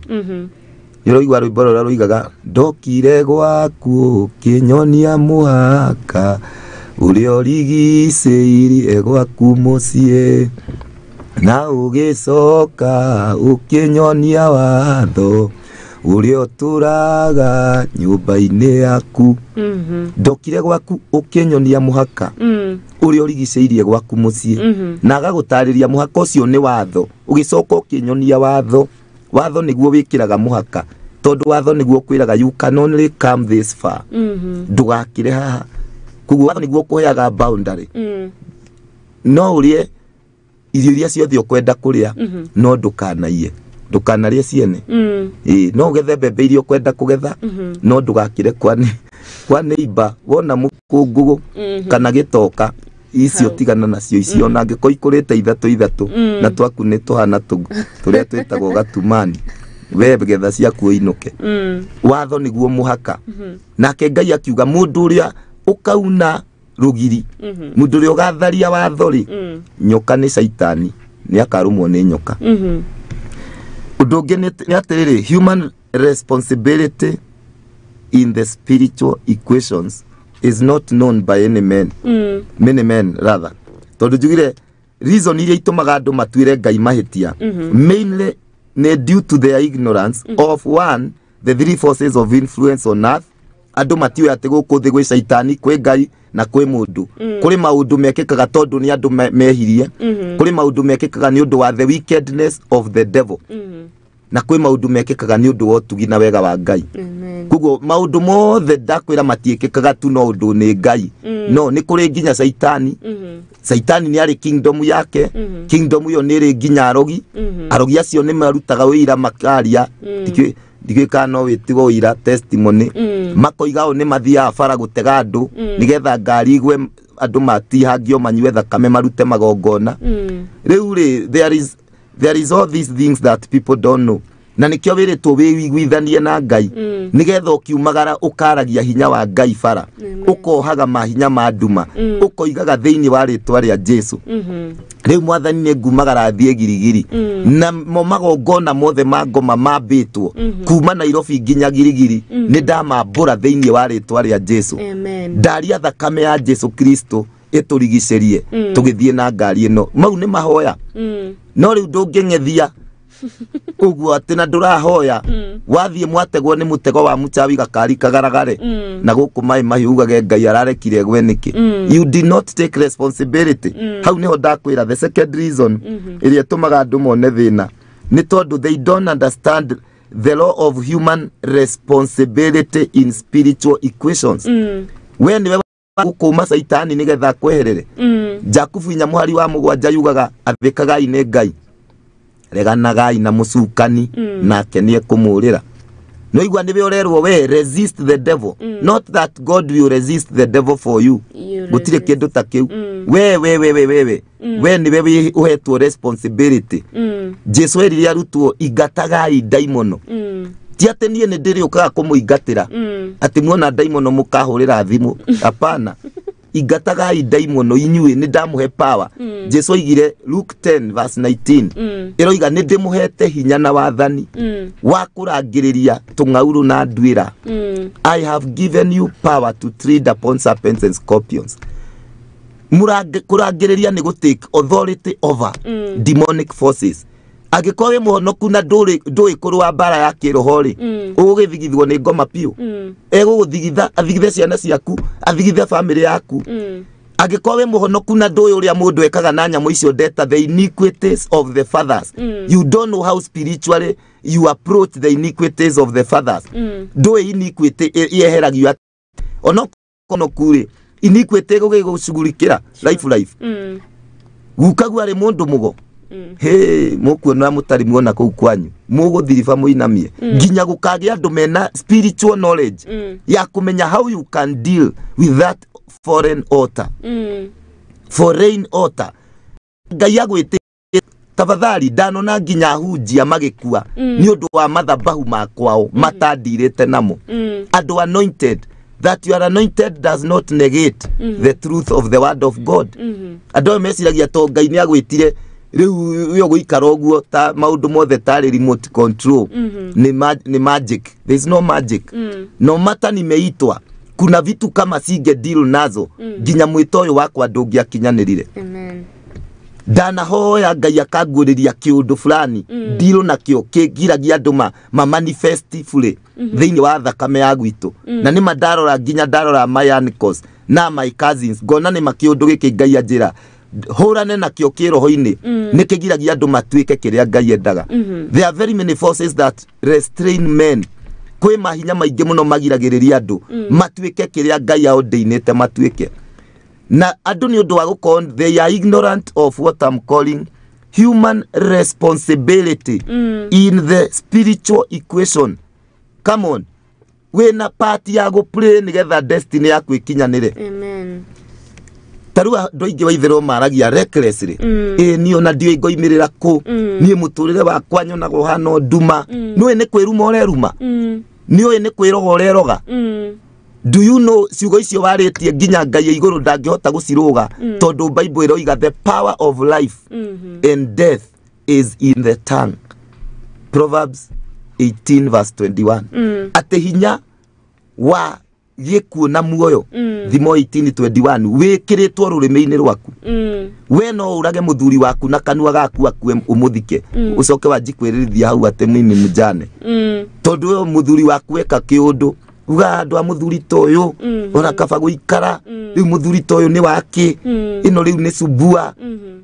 A: Nĩ ũraigua rwĩmbo rũrĩa rũigaga, ndokire gwaku ũkĩnyonia mũhaka ũrĩa ũrigicĩirie gwaku mũciĩ, na ũgĩcoka ũkĩnyonia watho ũrĩa ũtũraga nyũmba-inĩ yaku. Ndokire gwaku ũkĩnyonia mũhaka ũrĩa ũrigicĩirie gwaku mũciĩ, na agagũtarĩria mũhaka ũcio nĩ watho. Ũgĩcoka ũkĩnyonia watho. Watho nĩguo wĩkĩraga mũhaka, tondũ watho nĩguo ũkwĩraga you can only come this far, ndũgakĩre haha. Koguo watho nĩguo ũkũheaga boundary. No ũrĩe irio iria ciothe ũkwenda kũrĩa, no ndũkanaiye, ndũkanarĩe ciene. Ĩĩ, no ũgethe mbembe iria ũkwenda kũgetha, no ndũgakĩre kwa neighbor. Wona mũkũngũgũ kana gĩtoka, icio tigana nacio icio, ona angĩkorwo ikũrĩte ithatũ ithatũ na twaku nĩ tũhana tũrĩa twĩtagwo gatumani, we getha ciaku ũinũke. Watho nĩguo mũhaka. Nake Ngai akiuga mũndũ ũrĩa ũkauna rũgiri, mũndũ ũrĩa ũgatharia watho rĩ, nyoka nĩ caitani, nĩ akarũmwo nĩ nyoka. Ũndũ ũngĩ nĩ atĩrĩrĩ, human responsibility in the spiritual equations is not known by any men, many men rather, tondũ njugire reason iria itũmaga andũ matuĩre Ngai mahĩtia mainly nĩ due to their ignorance of one, the three forces of influence on earth. Andũ matiũĩ atĩ gũkũ thĩ gwĩ caitani, kwĩ Ngai na kwĩ mũndũ. Kũrĩ maũndũ mekĩkaga tondũ nĩ andũ mehirie. Kũrĩ maũndũ mekĩkaga nĩ ũndũ wa the wickedness of the devil. Na kwĩ maũndũ mekĩkaga nĩ ũndũ wa ũtugi na wega wa Ngai. Koguo maũndũ mothe ndakwĩra matiĩkĩkaga tu no ũndũ nĩ Ngai. No nĩ kũrĩ nginya caitani. Caitani nĩ arĩ kingdom yake. Kingdom ĩyo nĩ ĩrĩ nginya arogi. Arogi acio nĩ marutaga wĩira makaria. Ndikiũĩ kana no wĩtigwo ũira testimony. Makoiga o nĩ mathiaga bara gũtega andũ nĩgetha ngari igwe andũ matihangio manyue thakame marute magongona. Rĩu rĩ there is all these things that people don't know. Na nĩkĩo wĩrĩtwo wĩiguithanie na Ngai nĩgetha ũkiumagara ũkaragia hinya wa Ngai bara, ũkohaga mahinya ma nduma, ũkoigaga thĩinĩ wa rĩtwa rĩa Jesu, rĩu Mwathani nĩ ngumagara thiĩ Girigiri, na mo magongona mothe ma ngoma mambĩtwo kuma Nairobi nginya Girigiri nĩ ndamambũra thĩinĩ wa rĩtwa rĩa Jesu.
B: Amen.
A: Ndaria thakame ya Jesu Kristo ĩtũrigicĩrie tũgĩthiĩ na ngari ĩno. Mau nĩ mahoya. No rĩu ndũngĩng'ethia ũguo atĩ na ndũrahoya, wathiĩ mwategwo nĩ mũtego wa mũchawi gakari kagaragare na gũkũ maĩ mahiũ ugage Ngai ararekire gwe nĩkĩ. You did not take responsibility. Hau nĩho ndakwĩra the second reason ĩrĩa ĩtũmaga andũ mone thĩna nĩ tondũ they don't understand the law of human responsibility in spiritual equations. We nĩwe gũkũma caitani nĩgetha akweherere. Jakubu 4:7 yugaga, athĩkagai nĩ Ngai, reganagai na mũcukani, nake nĩ ekũmũrĩra. No igua nĩwe ũrerwo we resist the devil, not that God will resist the devil for you.
B: You
A: Gũtirĩ
B: resist.
A: kĩndũ ta kĩu. We we we we we we we nĩwe ũhetwo responsibility. Jesu erire arutwo, ingatagai ndaimono. Ti atĩ niĩ nĩ ndĩrĩũkaga kũmũingatĩra, atĩ muona ndaimono mũkahũrĩra thimũ. Hapana, ingatagai ndaimono inyuĩ, nĩ ndamũhe power. Jesu oigire Luke 10 verse 19 ĩroiga, nĩ ndĩmũhete hinya na wathani wa kũrangĩrĩria tũng'aurũ na nduĩra. I have given you power to tread upon serpents and scorpions. Kũrangĩrĩria nĩ gũ take authority over demonic forces. Angĩkorwo wĩ mũhonoku na ndũĩ kũrũa mbara ya kĩroho rĩ, ũgũgĩthigithwo nĩ ngoma biũ. Egũgũthigitha, athigithe ciana ciaku, athigithe bamĩrĩ yaku. Angĩkorwo wĩ mũhonoku na ndũĩ ũrĩa mũndũ ekaga na nyamũ icio ndeta the iniquities of the fathers, you don't know how spiritually you approach the iniquities of the fathers. Ndũĩ iniquity yeheragio onokonoku rĩ, iniquity gũgĩgũcugurikĩra life. Gukaguo arĩ mũndũ mũgo he mũkuona mũtarĩ muona kũu kwanyu mũgũthiriba mũinamie nginya gũkagĩa andũ mena spiritual knowledge ya kũmenya how you can deal with that foreign altar. Foreign altar Ngai agwĩtĩ tafadhali ndanona nginya ahunjia magĩkua nĩ ũndũ wa mathabahu makwao matandirĩte namo. Andũ anointed, that you are anointed does not negate the truth of the word of God. Andũ aya meciragia to Ngai nĩ agwĩtire rĩu ũyũ gũikara ũguo ta maũndũ mothe tarĩ remote control, nĩ magic. There is no magic. No matter nimeitwa, kuna vitu kama singe deal nazo nginya mwĩto ũyũ wakwa ndũngĩakinyanĩrire.
B: Amen.
A: Ndanahoya Ngai akanguũrĩria kĩũndũ fulani ndirũ nakĩo kĩngiragia andũ ma manifest fully thĩinĩ wa thakame ya gwitũ. Na nĩma ndarora nginya ndarora my uncles na my cousins, ngona nĩma kĩũndũ gĩkĩ Ngai anjĩra hũrane nakĩo kĩroho-inĩ nĩ kĩgiragia andũ matuĩke kĩrĩa Ngai endaga. There are very many forces that restrain men. Kwĩ mahinya maingĩ mũno magiragĩrĩria andũ matuĩke kĩrĩa Ngai aordainĩte matuĩke. Na andũ nĩ ũndũ wa gũkorwo they are ignorant of what I'm calling human responsibility in the spiritual equation. Come on, wĩna part ya gũplay nĩgetha destiny yaku ĩkinyanĩre.
B: Amen.
A: Ta rĩu andũ aingĩ waitherwo maragia recklessly, ĩ niĩ ona ndiũĩ ngoimĩrĩra kũ, niĩ mũtũrĩre wakwa nyonaga ũhana o nduma. Nĩũĩ nĩ kwĩruma ũreruma? Nĩũĩ nĩ kwĩroga ũreroga? Do you know ciugo icio warĩtie nginya Ngai ya igũrũ ndangĩhota gũcirũga, tondũ Bible ĩroiga the power of life and death is in the tongue, Proverbs 18 verse 21, atĩ hinya wa Gĩkuũ na muoyo Thimo 18:21 wĩkĩrĩtwo rũrĩmĩ-inĩ rwaku. We no ũrage mũthuri waku na kanua gaku akue ũmũthike, ũcoke wanji kwĩrĩrithia hau atĩ mimi mjane, tondũ ũyũ mũthuri waku eka kĩũndũ uga andũ a mũthuri ta ũyũ ona kaba gũikara rĩu mũthuri ta ũyũ nĩ wake ĩno rĩu nĩ subua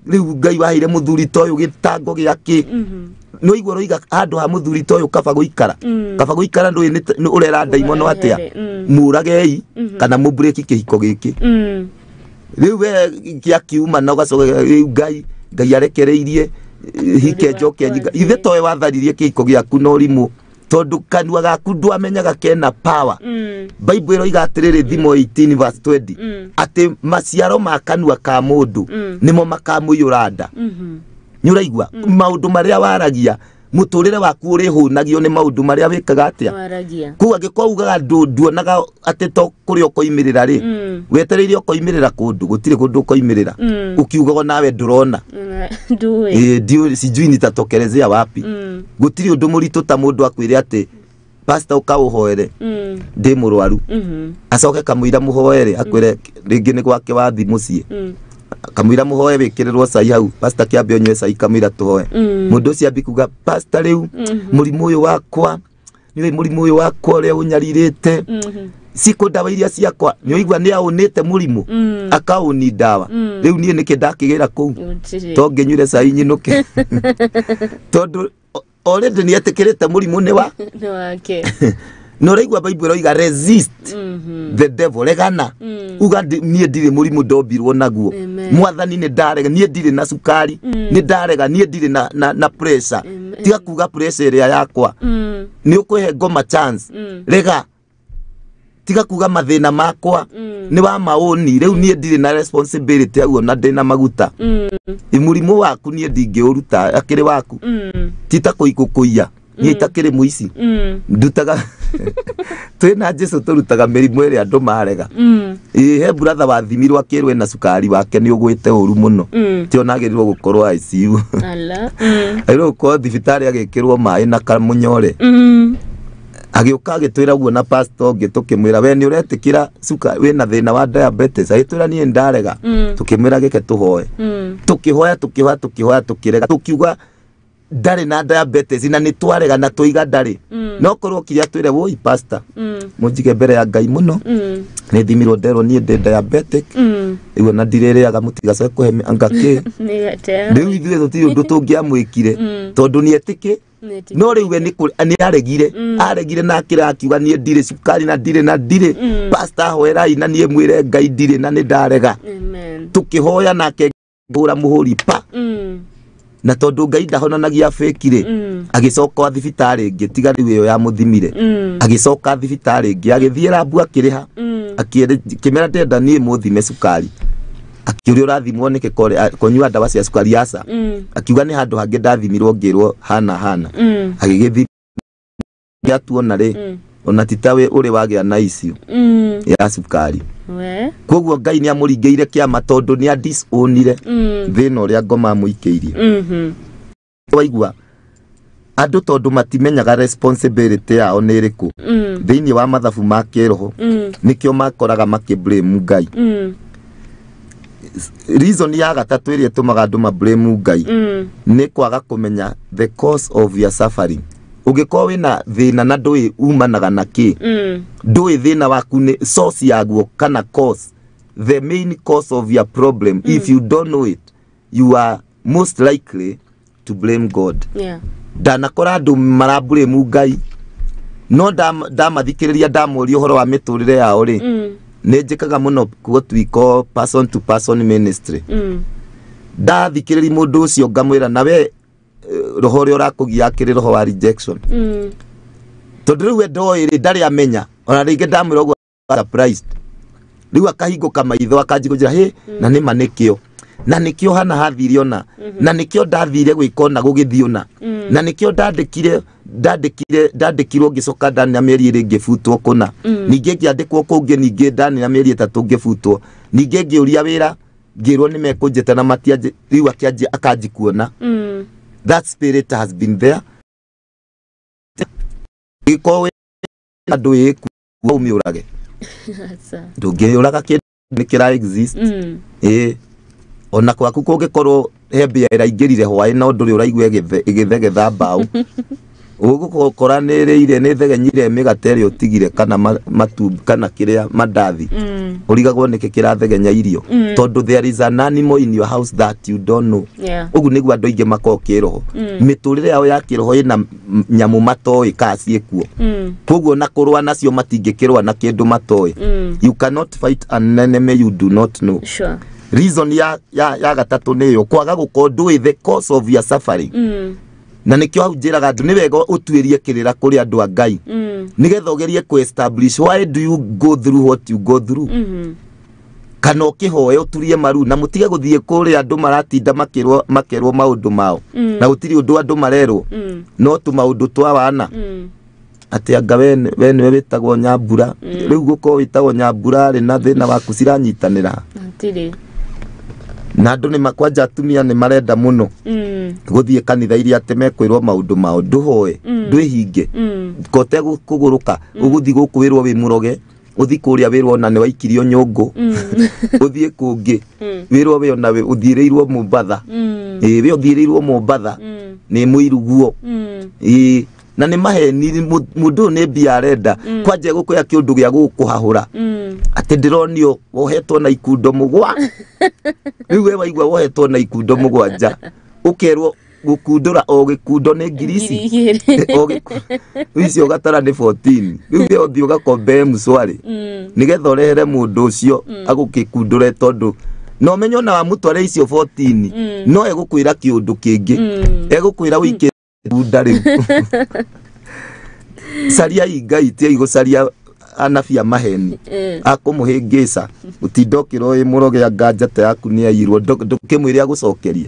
A: rĩu Ngai waheire mũthuri ta ũyũ gĩtango gĩake no igua roiga handũ ha mũthuri ta ũyũ kaba gũikara, kaba gũikara ndũĩ nĩ ũrera ndaimono atĩa, mũragei kana mũbreki kĩhiko gĩkĩ. Rĩu we gĩakiuma na ũgacoka rĩu Ngai Ngai arekereirie hike njoke nyinga ithe towe watharirie kĩhiko gĩaku na ũrimũ tondũ kanua gaku ndwamenyaga kena power. Bible ĩroiga atĩrĩrĩ Thimo 18 verse 20 atĩ maciaro ma kanua ka mũndũ nĩmo makamũiyũra nda. Nĩ ũraigua maũndũ marĩa waragia mũtũrĩre waku ũrĩhũnagio nĩ maũndũ marĩa wĩkaga atĩa
B: waragia.
A: Koguo angĩkorwo ugaga nduonaga atĩ to kũrĩa ũkoimĩrĩra rĩ, wetereire ũkoimĩrĩra kũndũ gũtirĩ kũndũ ũkoimĩrĩra, ũkiugaga nawe ndũrona
B: ndũĩ
A: ndio sijui nitatokelezea wapi. Gũtirĩ ũndũ mũritũ ta mũndũ akwĩre atĩ pastor ũkaũhoere ndĩ mũrwaru, acoke kamũira mũhoere akwĩre rĩngĩ nĩ gwake wathi mũciĩ, kamũira mũhoe wĩkĩrĩrwo cai hau pastor kĩambe ũnyue cai kamũira tũhoe. Mũndũ ũcio ambi kuga pastor rĩu mũrimũ ũyũ wakwa nĩũĩ mũrimũ ũyũ wakwa ũrĩa ũnyarirĩte cikũ ndawa iria ciakwa nĩ ũigua nĩ aũnĩte mũrimũ akaũni ndawa rĩu niĩ nĩkĩ ndakĩgĩra kũu to ngĩnyuire cai nyinũke tondũ already nĩ etĩkĩrĩte mũrimũ nĩ wa
B: nĩ wake.
A: Na ũraigua Bible ĩroiga resist the devil, regana uga niĩ ndirĩ mũrimũ ndombirwo naguo mwathani nĩ ndarega niĩ ndirĩ na cukari nĩ ndarega niĩ ndirĩ na pressure tiga kuga pressure ĩrĩa yakwa nĩ ũkũhe ngoma chance rega tiga kuga mathĩna makwa nĩ wa maũni rĩu niĩ ndirĩ na responsibility aguo na ndĩna maguta mũrimũ waku niĩ ndingĩũruta akĩrĩ waku ti ta kũikũkũiya niĩ itakĩrĩ mũici ndutaga twĩna Jesu tũrutaga mĩrimũ ĩrĩa andũ marega. Ĩ he brother wathimirwo akĩrwo ena cukari wake nĩ ũgwĩte ũru mũno ti ona agĩrĩirwo gũkorwo ICU agĩrĩirwo gũkorwo thibitarĩ agĩkĩrwo maĩ na kamũnyore. Agĩũka agĩtwĩra ũguo na pastor ũngĩ tũkĩmwĩra we nĩ ũretĩkĩra cukari wĩna thĩna wa diabetes agĩtwĩra niĩ ndarega tũkĩmwĩra gĩke tũhoe tũkĩhoya tũkĩhoya tũkĩhoya tũkĩrega tũkiuga ndarĩ na diabetes na nĩ twarega na tũiga ndarĩ no korwo kiria twĩre woi pastor mũnjige mbere ya Ngai mũno nĩ thimirwo nderwo niĩ ndĩ diabetic rĩu ona ndirĩrĩaga mũtigacoke kũhe anga kĩ rĩu ithuĩ tũtirĩ ũndũ tũngĩamwĩkire tondũ nĩ etĩkĩ no rĩu we nĩ aregire aregire na akĩra akiuga niĩ ndirĩ cukari na ndirĩ na ndirĩ pastor hoerai na niĩ mwĩre Ngai ndirĩ na nĩ ndarega tũkĩhoya nake ngũra mũhũri pa na tondũ Ngai ndahonanagia fake rĩ agĩcoka thibitarĩ ĩngĩ tiga rĩu ĩyo yamũthimire agĩcoka thibitarĩ ĩngĩ agĩthiĩ rambu akĩrĩha akĩmera ndĩrenda niĩ mũthime cukari akĩũria ũrathimwo nĩkĩ kũnyua ndawa cia cukari aca akiuga nĩ handũ hangĩ ndathimirwo ngĩrwo hana hana agĩgĩthi gĩatuona rĩ ona ti ta ũrĩ wagĩa na issue ya cukari koguo Ngai nĩ amũringĩire kĩama tondũ nĩ adisownire thĩna ũrĩa ngoma amũikĩirie. Waigua andũ tondũ matimenyaga responsibility yao nĩ ĩrĩkũ thĩinĩ wa mathabu ma kĩroho nĩkĩo makoraga makĩ blame Ngai. Reason ya gatatũ ĩrĩa ĩtũmaga andũ ma blame Ngai nĩ kwaga kũmenya the cause of your suffering. Ũngĩkorwo wĩna thĩna na ndũĩ umanaga na kĩ ndũĩ thĩna waku nĩ source yaguo kana cause the main cause of your problem if you don't know it you are most likely to blame God. Ndanakora andũ marablame Ngai no ndamathikĩrĩria ndamoria ũhoro wa mĩtũrĩre yao rĩ nĩ njĩkaga mũno what we call person to person ministry. Ndathikĩrĩria mũndũ ũcio ngamwĩra nawe roho ũrĩa ũrakũgia akĩrĩ roho wa rejection tondũ rĩu we ndoĩ rĩ ndarĩ amenya ona rĩngĩ ndamwĩra ũguo surprised rĩu akahingũka maitho akanji kũnjĩra hĩ na nĩma nĩkĩo na nĩkĩo hana hathire ona na nĩkĩo ndathire gwĩka ona gũgĩthiĩ ona na nĩkĩo ndandĩkirwo ngĩcoka ndani ya mĩeri ĩrĩ ngĩbutwo kũna ningĩ ngĩandĩkwo kũngĩ ningĩ ndani ya mĩeri ĩtatũ ngĩbutwo ningĩ ngĩũria wĩra ngĩrwo nĩ mekũnjĩta na matianjĩ rĩu akĩanjia akanji kuona. That spirit has been there. Iko andũ ĩku ũmĩũrage Ndũngĩũraga kĩndũ nĩ kĩra exist. Ĩĩ, ona kwaku kũngĩkorwo he mbĩa ĩraingĩrire hwaĩ no ndũrĩ ũraigua ĩgĩthegetha mbaũ, ũgũkora nĩ ĩrĩire, nĩ thegenyire mĩgate ĩrĩa ũtigire kana matumbĩ kana kĩrĩa mandathi. Ũrigagwo nĩkĩ kĩrathegenya irio, tondũ there is an animal in your house that you don't know. Ũguo nĩguo andũ aingĩ makoragwo kĩroho. Mĩtũrĩre yao ya kĩroho ĩna nyamũ matoĩ kana ciĩkuo. Koguo na kũrũa nacio matingĩkĩrũa na kĩndũ matoĩ. You cannot fight an enemy you do not know. Reason ya gatatũ nĩyo kwaga gũkorwo ndũĩ the cause of your suffering. Na nĩkĩo hau njĩraga andũ nĩ wega ũtuĩrie kĩrĩra kũrĩ andũ a Ngai, nĩgetha ũgerie kũ establish why do you go through what you go through. Kana ũkĩhoe ũturie maru na mũtige gũthiĩ kũrĩa andũ maratinda makĩrwo makerwo maũndũ mao, na gũtirĩ ũndũ andũ marerwo, no tũmaũndũ twa wana, atĩ anga we nĩwe wĩtagwo Nyambura. Rĩu gũkorwo wĩtagwo Nyambura rĩ, na thĩna waku ciranyitanĩra?
B: Hatirĩ.
A: Na andũ nĩ kwanja atumia nĩ marenda mũno gũthiĩ kanitha iria atĩ mekwĩrwo maũndũ mao. Ndũhoe, ndwĩhinge. Kote kũgũrũka ũgũthiĩ gũkũ wĩrwo wĩ mũroge, ũthiĩ kũrĩa wĩrwo ona nĩ waikirio nyũngũ, ũthiĩ kũngĩ wĩrwo we ona ũthiĩrĩirwo Mombatha. Ĩĩ, we ũthiĩrĩirwo Mombatha nĩ mũiruguo. Ĩĩ, na nĩ maheni. Mũndũ ũyũ nĩ mbia arenda. Kwanja gũkũya kĩũndũ gĩa gũkũhahũra, atĩ ndĩronio wohetwo na ikundo mũgwa. Rĩu we waigua wohetwo na ikundo 7, ũkerwo gũkundũra o gĩkundo nĩ ngiri ici.
B: 2000.
A: O icio ũgatara nĩ 14. Rĩu we ũthiĩ ũgakombe mshwari nĩgetha ũrehere mũndũ ũcio agũkĩkundũre, tondũ na ũmenye ona wamũtware icio 14 no egũkwĩra kĩũndũ kĩngĩ. Egũkwĩra ũikĩre bunda. Rĩu cariai Ngai, tiai gũcaria anabi a maheni akũmũhĩngĩca gũtinda ũkĩrwo wĩ mũroge, anga njata yaku nĩ yairwo. Ndũkĩmwĩre agũcokerie,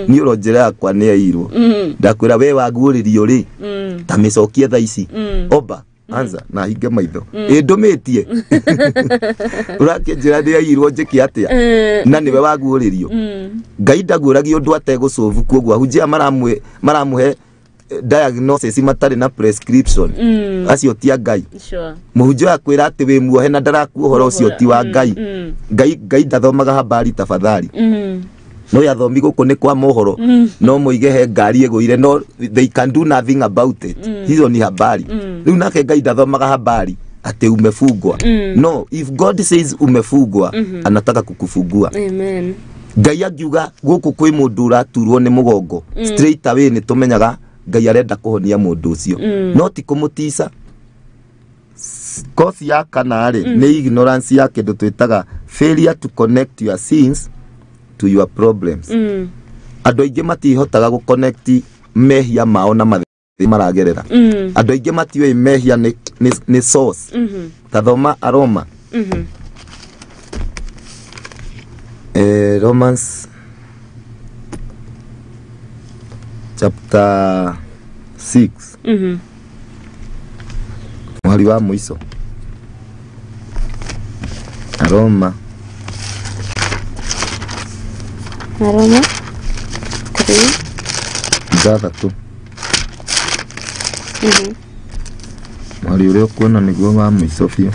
A: niĩ ũro njĩra yakwa nĩ yairwo. Ndakwĩra we waguũrĩrio rĩ, ta mĩcokie thaa ici. Omba anza na hinge maitho ĩ ndũmĩtie ũrakĩnjĩra nĩ yairwo, njĩke atĩa? Na nĩwe waguũrĩrio. Ngai ndaguũragia ũndũ ategũcũbu. Koguo ahunjia maramũhe diagnosis matarĩ na prescription, acio ti a Ngai. Mũhunjia akwĩra atĩ wĩ muohe na ndaraku ũhoro ũcio ti wa Ngai. Ngai ndathomaga habari tafadhali. No athomi gũkũ nĩ kwa mohoro no moige he ngari ĩgũire, no they can do nothing about it. Hizo ni habari. Rĩu nake Ngai ndathomaga habari atĩ umefungwa. No if God says umefungwa, anataka kukufungua.
B: Amen.
A: Ngai angiuga gũkũ kwĩ mũndũ ũraturwo nĩ mũgongo, straight away nĩ tũmenyaga Ngai arenda kũhonia mũndũ ũcio, no ti kũmũtica. Kosi ya kana rĩ, nĩ ignorance ya kĩndũ twĩtaga failure to connect your sins to your problems. Andũ aingĩ matihotaga gũ-connect mehia mao na mathĩna maragerera. Andũ aingĩ matiũĩ mehia nĩ source. Ta thoma Aroma. Romans chapter 6, mũhari wa mũico. Aroma.
B: Aroma 3.
A: 6. Mũhari ũrĩa ũkuona nĩguo wa mũico biũ.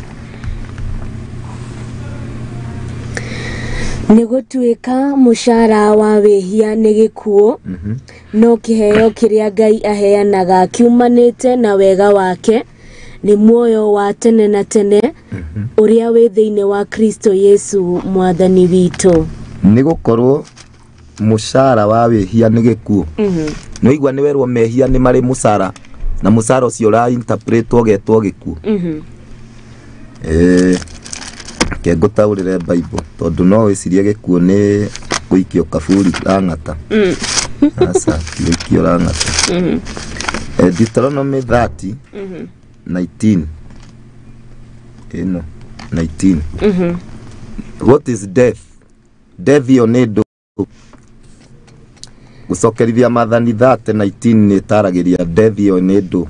B: Nĩ gũtuĩka mũcara wa wĩhia nĩ gĩkuũ, no kĩheo kĩrĩa Ngai aheanaga kiumanĩte na wega wake nĩ muoyo wa tene na tene ũrĩa wĩ thĩinĩ wa Kristo Yesu mwathani witũ.
A: Nĩ gũkorwo mũcara wa wĩhia nĩ gĩkuũ. Nĩ waigua nĩ werwo mehia nĩ marĩ mũcara, na mũcara ũcio ũra interpretwo ũgetwo gĩkuũ. Reke ngũtaũrĩre Bible, tondũ no wĩcirie gĩkuũ nĩ gũikio kaburi Lang'ata. Aca, ti gũikio Lang'ata. Deuteronomy 30 19, ĩno 19. What is death? Death ĩyo nĩ ndũ gũcokerithia Maathani 30 19 nĩ ĩtaragĩria death ĩyo nĩ ndũ.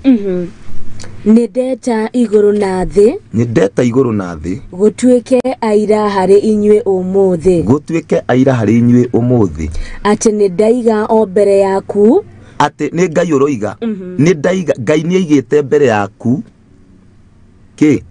B: Nĩ ndeta igũrũ na thĩ.
A: Nĩ ndeta igũrũ na thĩ.
B: Gũtuĩke aira harĩ inyuĩ ũmũthĩ.
A: Gũtuĩke aira harĩ inyuĩ ũmũthĩ.
B: Atĩ nĩ ndaiga o mbere yaku.
A: Atĩ nĩ Ngai ũroiga nĩ ndaiga. Ngai nĩ aigĩte mbere yaku kĩ?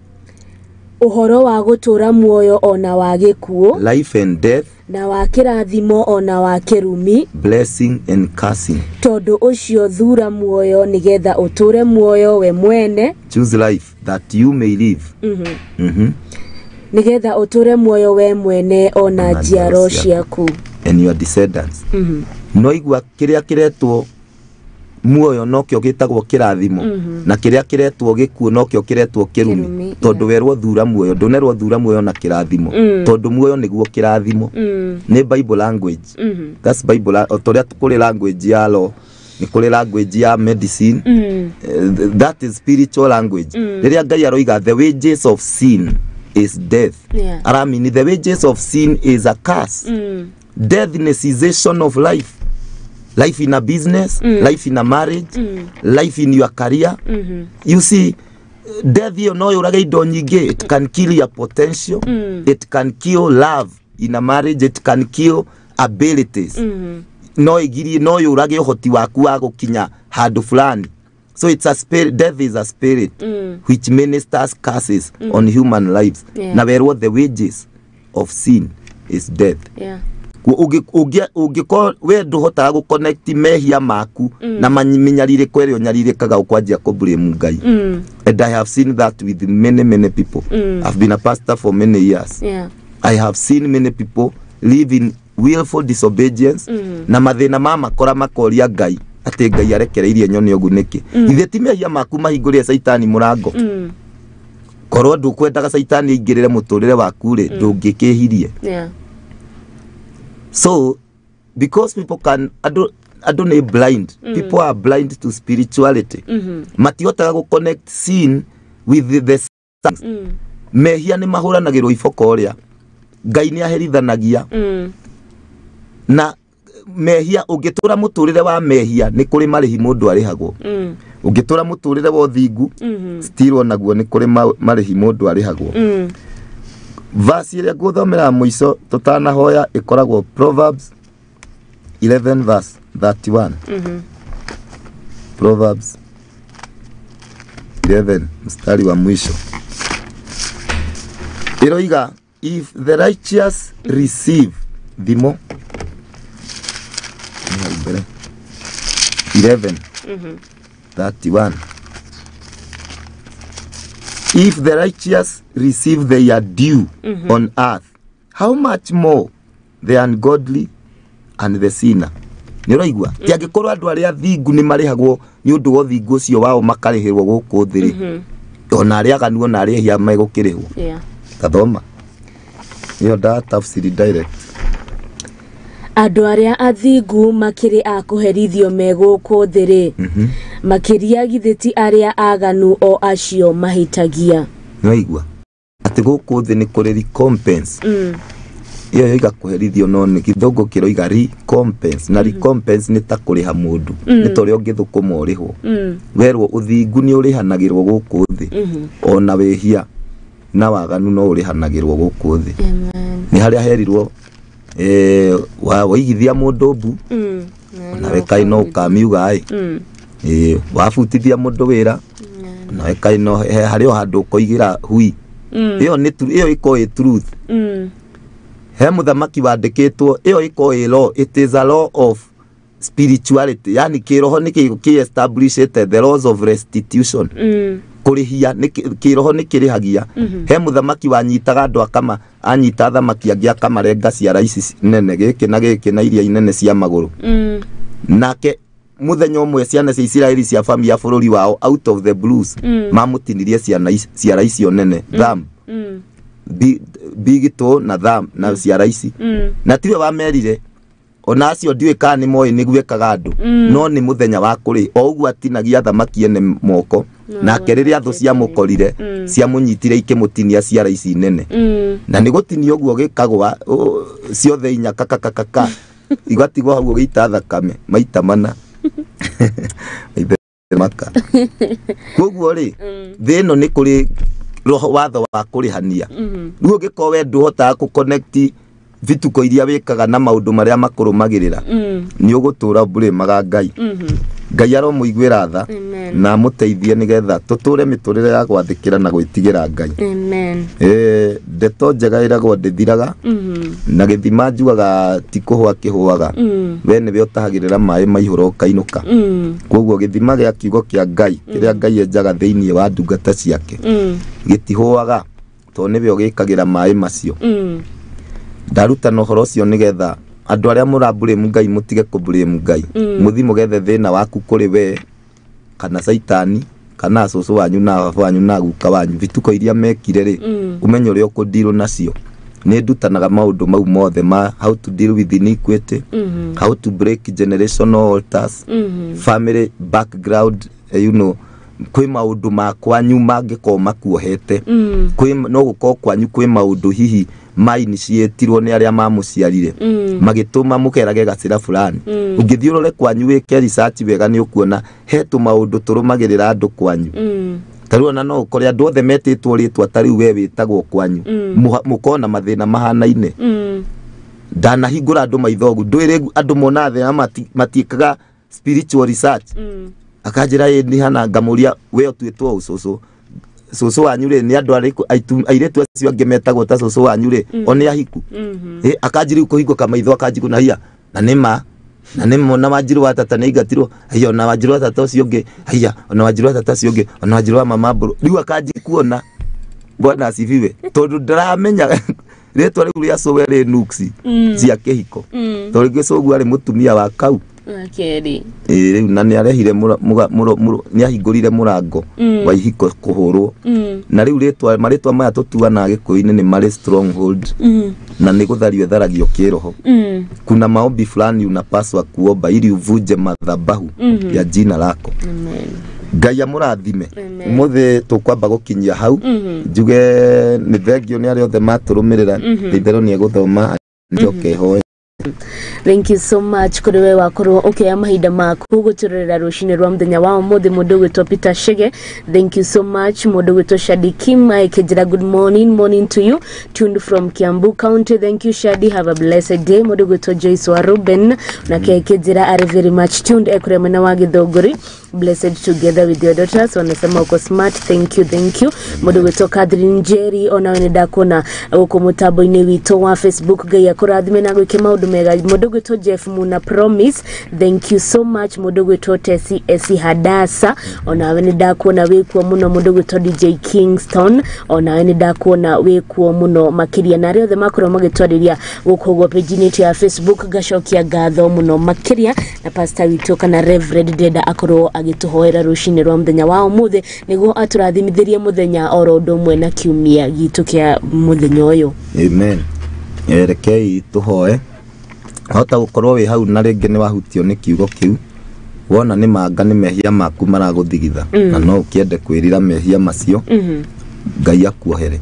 B: Ũhoro wa gũtũũra muoyo ona wa gĩkuũ.
A: Life and death.
B: Na wa kĩrathimo ona wa kĩrumi.
A: Blessing and cursing.
B: Tondũ ũcio thura muoyo nĩgetha ũtũũre muoyo we mwene.
A: Choose life that you may live.
B: Nĩgetha ũtũũre muoyo we mwene ona njiaro ciaku.
A: And your descendants. No igua kĩrĩa kĩretwo muoyo nokĩo gĩtagwo kĩrathimo na kĩrĩa kĩretwo gĩkuũ nokĩo kĩretwo kĩrumi tondũ werwo thura muoyo ndũnerwo thura muoyo na kĩrathimo tondũ muoyo nĩguo kĩrathimo. Nĩ Bible language. That's Bible. O torĩa kũrĩ language ya law, nĩ kũrĩ language ya medicine. That is spiritual language. Rĩrĩa Ngai aroiga the wages of sin is death. Aramini the wages of sin is a curse. Death is cessation of life. Life in a business, life in a marriage, life in your career. You see, death hiyo no yũrage indo nyingĩ. It can kill your potential. It can kill love in a marriage. It can kill abilities. No igirie no yũrage ũhoti waku wa gũkinya handũ fulani. So it's a spirit. Death is a spirit which ministers curses on human lives. Na werwo the wages of sin is death. Ũngĩkorwo we ndũhotaga gũconnect mehia maku na mĩnyarirĩko ĩrĩa ũnyarirĩkaga ũkwanjia kũblame Ngai. And I have seen that with many, many people. I've been a pastor for many years. I have seen many people live in willful disobedience na mathĩna ma makora makoria Ngai atĩ Ngai arekereirie nyone ũguo nĩkĩ. Ithe ti mehia maku mahingũrĩre Caitani mũrango. Korwo ndũkwendaga Caitani aingĩrĩre mũtũrĩre waku rĩ, ndũngĩkĩhirie. So, because people can, andũ nĩ blind. People are blind to spirituality. Matihotaga gũ connect sin with the sins. Mehia nĩ mahũranagĩrwo iboko ũrĩa Ngai nĩ aherithanagia. Na mehia ũngĩtũra mũtũrĩre wa mehia nĩ kũrĩ marĩhi mũndũ arĩhagwo. Ũngĩtũra mũtũrĩre wa ũthingu still onaguo nĩ kũrĩ marĩhi mũndũ arĩhagwo. Verse ĩrĩa ngũthomera mũico tũtanahoya ĩkoragwo Proverbs 11 verse 31. Proverbs 11 mstari wa mwisho ĩroiga, if the righteous receive thimo 11 31, if the righteous receive their due on earth, how much more the ungodly and the sinner. Nĩ ũraigua? Ti angĩkorwo andũ arĩa athingu nĩ marĩhagwo nĩ ũndũ wa ũthingu ũcio wao makarĩhĩrwo gũkũ thĩ rĩ, ona arĩa aganu ona arĩa ehia megũkĩrĩhwo. Tathoma. Ĩyo ndatafsiri direct.
B: Andũ arĩa athingu makĩrĩ a kũherithio me gũkũ thĩ rĩ, makĩria githĩ ti arĩa aganu o acio mahĩtagia.
A: Nĩwaigua atĩ gũkũ thĩ nĩ kũrĩ recompense. Ĩyo yoiga kũherithio no nĩ gĩthũngũ kĩroiga recompense, na recompense nĩ ta kũrĩha mũndũ, nĩ ta ũrĩa ũngĩthũkũma ũrĩhwo. Werwo ũthingu nĩ ũrĩhanagĩrwo gũkũ thĩ, ona wĩhia na waganu no ũrĩhanagĩrwo gũkũ thĩ. Nĩ harĩa herirwo waigithia mũndũ mbu nawe kaĩ no ũkamiuga ĩ, wabutithia mũndũ wĩra nawe kaĩ no harĩ o handũ ũkoigĩra hui. Ĩyo nĩ ĩyo ĩkoragwo ĩ truth. He mũthamaki wandĩkĩtwo, ĩyo ĩkoragwo ĩ law. It is a law of spirituality, yani kĩroho nĩ kĩ establishĩte the laws of restitution. Kũrĩhia kĩroho nĩ kĩrĩhagia. He mũthamaki wanyitaga andũ akama anyita thamaki angĩ akamarenga ciara ici nene gĩkĩ na gĩkĩ na iria inene cia magũrũ. Nake mũthenya ũmwe ciana cia Isiraeli cia famia bũrũri wao out of the blues mamũtinirie ciara icio nene thumb, big toe na thumb na ciara ici. Na tiwe wamerire ona acio ndiũĩ kana nĩ moĩ nĩguo ekaga andũ, no nĩ mũthenya wa kũrĩ o ũguo atinagia thamaki ene moko. Nake rĩrĩa thũ ciamũkorire ciamũnyitire ikĩmũtinia ciara ici nene, na nĩ gũtinia ũguo gĩkagwa ciothe inya kakakakaka igatigwo hau ũgĩita thakame maita mana. Maka. Koguo rĩ, thĩ ĩno nĩ kũrĩ roho watho wa kũrĩhania. Rĩu ũngĩkorwo we ndũhotaga kũ-connect vituko iria wĩkaga na maũndũ marĩa makũrũmagĩrĩra, nĩ ũgũtũra ũrĩmaga Ngai. Ngai aromũiguĩra tha
B: Amen.
A: na amũteithie nĩgetha tũtũre mĩtũrĩre ya gwathĩkĩra na gwĩtigĩra Ngai.
B: Amen.
A: Ndeto njega ĩragwo ndĩthiraga na gĩthima njugaga ti kũhũa kĩhũaga, we nĩwe ũtahagĩrĩra maĩ maihũra ũkainũka. Koguo gĩthima gĩa kiugo kĩa Ngai kĩrĩa Ngai enjaga thĩinĩ wa ndungata ciake gĩtihũaga tondũ nĩwe ũgĩkagĩra maĩ macio. Ndarutana ũhoro ũcio nĩgetha andũ arĩa mũraburĩmu Ngai mũtige kũburĩmu Ngai, mũthi mũgethe thĩna waku kũrĩ we kana caitani kana cũcũ wanyu na baba wanyu na guka wanyu, bituko iria mekire rĩ, ũmenye ũrĩa ũkũndirwo nacio. Nĩ ndutanaga maũndũ mau mothe ma how to deal with iniquity, how to break generational altars, family background, you know, kwĩ maũndũ ma kwanyu mangĩkorwo makuohete, kwĩ no gũkorwo kwanyu kwĩ maũndũ hihi mainitiatirwo nĩ arĩa mamũciarire magĩtũma mũkerage gacĩra fulani. Ũngĩthiĩ ũrore kwanyu wĩke research wega nĩ ũkuona he tũmaũndũ tũrũmagĩrĩra andũ kwanyu. Ta rĩu ona no ũkore andũ othe metĩtwo rĩtwa ta rĩu we wĩtagwo kwanyu, mũkona mathĩna mahanaine. Ndanahingũra andũ maitho ũguo ndwĩrĩ andũ monaga thĩna matiĩkaga spiritual research. Akanjĩra ĩ nĩ hana, ngamũria we ũtuĩtwo ũcũcũ, cũcũ wanyu rĩ nĩ andũ arĩkũ, airĩtu acio angĩ metagwo ta cũcũ wanyu rĩ o nĩ ahiku? Akanji rĩu kũhingũka maitho akanji kũna na nĩ ma na nĩ mona Wanjiru wa tata nĩ aingatirwo, haiya ona Wanjiru wa tata ũcio ũngĩ, haiya ona Wanjiru wa tata ũcio ũngĩ, ona Wanjiru wa mama Mbũrũ. Rĩu akanji kuona, Bwana asifiwe, tondũ ndaramenya rĩtwa rĩu rĩa cũwe rĩ nuksi cia kĩhiko, tondũ rĩngĩ cũguo arĩ mũtumia wa kau
B: Akeri.
A: Ĩĩ rĩu na nĩ arehire nĩ ahingũrire mũrango wa ihiko kũhũrwo. Na rĩu rĩtwa marĩtwa maya tũtuanaga Gĩkũyũ-inĩ nĩ marĩ stronghold na nĩ gũthario ĩtharagio kĩroho. Kuna maombi fulani unapaswa kuomba ili uvunje madhabahu ya jina lako.
B: Amen.
A: Ngai amũrathime.
B: Amen.
A: Ũmũthĩ tũkwamba gũkinyia hau, njuge nĩ thengio nĩ arĩa othe matũrũmĩrĩra. Itherũ nĩ egũthoma njoke hoe.
B: Thank you so much kuri we wakorwo ukioya mahinda maku guturorera rucini rwa muthenya wa umuthi. Mundu gwitwo Peter Shege, thank you so much. Mundu gwitwo Shadi Kim aikijira good morning, morning to you, tuned from Kiambu County. Thank you Shadi, have a blessed day. Mundu gwitwo Joyce wa Ruben nake aikijira are very much tuned ekure mwena wa Githunguri, blessed together with your daughters, wanasema uko smart. Thank you, thank you. Mundu gwitwo Catherine Njeri onawe nĩ ndakuona gũkũ mũtambo-inĩ witũ wa Facebook. Ngai akũrathime na gwĩke maũndũ mega. Mũndũ gwĩtwo Jeff Muna Promise, thank you so much. Mũndũ gwĩtwo Tesi Esi Hadasa onawe nĩ ndakuona wĩkuo mũno. Mũndũ gwĩtwo DJ Kingston onawe nĩ ndakuona wĩkuo mũno makĩria, na arĩa othe makorwo magĩtwarĩria gũkũ ũguo page-inĩ itũ ya Facebook, ngacokia ngatho mũno makĩria. Na pastor witũ kana Reverend ndĩrenda akorwo agĩtũhoera rũcinĩ rwa mũthenya wa ũmũthĩ nĩguo atũrathimithĩrie mũthenya oro ũndũ ũmwe na kiumia gitũ kĩa mũthenya ũyũ.
A: Amen. Rekei tũhoe. Hota gũkorwo wĩ hau na rĩngĩ nĩ wahutio nĩ kiugo kĩu, wona nĩ manga nĩ mehia maku maragũthigitha na no ũkĩende kwĩrira mehia macio, Ngai akuohere.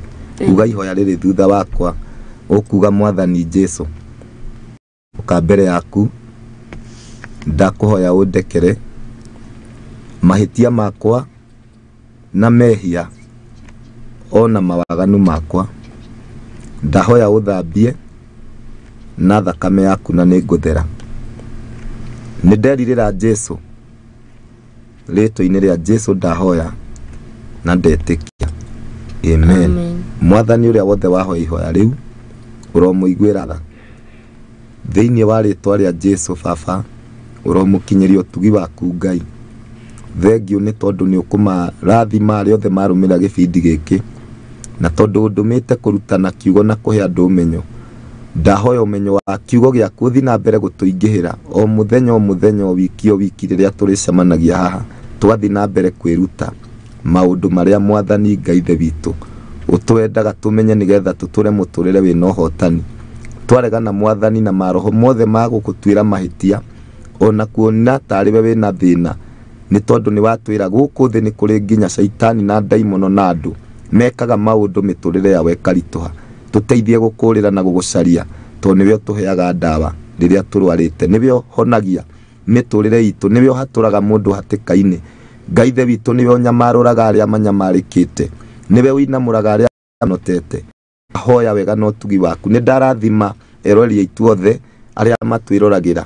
A: Uga ihoya rĩrĩ thutha wakwa, ũkuga Mwathani Jesu, ũka mbere yaku, ndakũhoya ũndekere mahĩtia makwa na mehia ona mawaganu makwa, ndahoya ũthambie na thakame yaku na nĩngũthera. Nĩ nderirĩra Jesu, rĩtwa-inĩ rĩa Jesu ndahoya na ndetĩkia. Amen.
B: Amen.
A: Mwathani ũrĩa wothe wahoya ihoya rĩu ũromũiguĩra tha thĩinĩ wa rĩtwa rĩa Jesu. Baba, ũromũkinyĩria ũtugi waku Ngai. Thengio nĩ tondũ nĩ ũkũmarathima arĩa othe marũmĩrĩra gĩbindi gĩkĩ, na tondũ ũndũmĩte kũrutana kiugo na kũhe andũ ũmenyo, ndahoya ũmenyo wa kiugo gĩaku ũthiĩ na mbere gũtũingĩhĩra o mũthenya o mũthenya, o wiki o wiki, rĩrĩa tũrĩcemanagia haha twathiĩ na mbere kwĩruta maũndũ marĩa Mwathani Ngai Ithe witũ ũtwendaga tũmenye nĩgetha tũtũre mũtũrĩre wĩna ũhotani. Twaregana Mwathani na maroho mothe ma gũgũtuĩra mahĩtia ona kuona tarĩ we wĩna thĩna, nĩ tondũ nĩ watwĩra gũkũ thĩ nĩ kũrĩ nginya caitani na ndaimono na andũ mekaga maũndũ mĩtũrĩre yao ĩkaritũha. Tũteithie gũkũrĩra na gũgũcaria, tondũ nĩwe ũtũheaga ndawa rĩrĩa tũrwarĩte, nĩwe ũhonagia mĩtũrĩre itũ, nĩwe ũhatũraga mũndũ hatĩka-inĩ. Ngai Ithe witũ, nĩwe ũnyamarũraga arĩa manyamarĩkĩte, nĩwe ũinamũraga arĩa manotete. Hoya wega na ũtugi waku. Nĩ ndarathima eroreri aitũ othe arĩa matwĩroragĩra.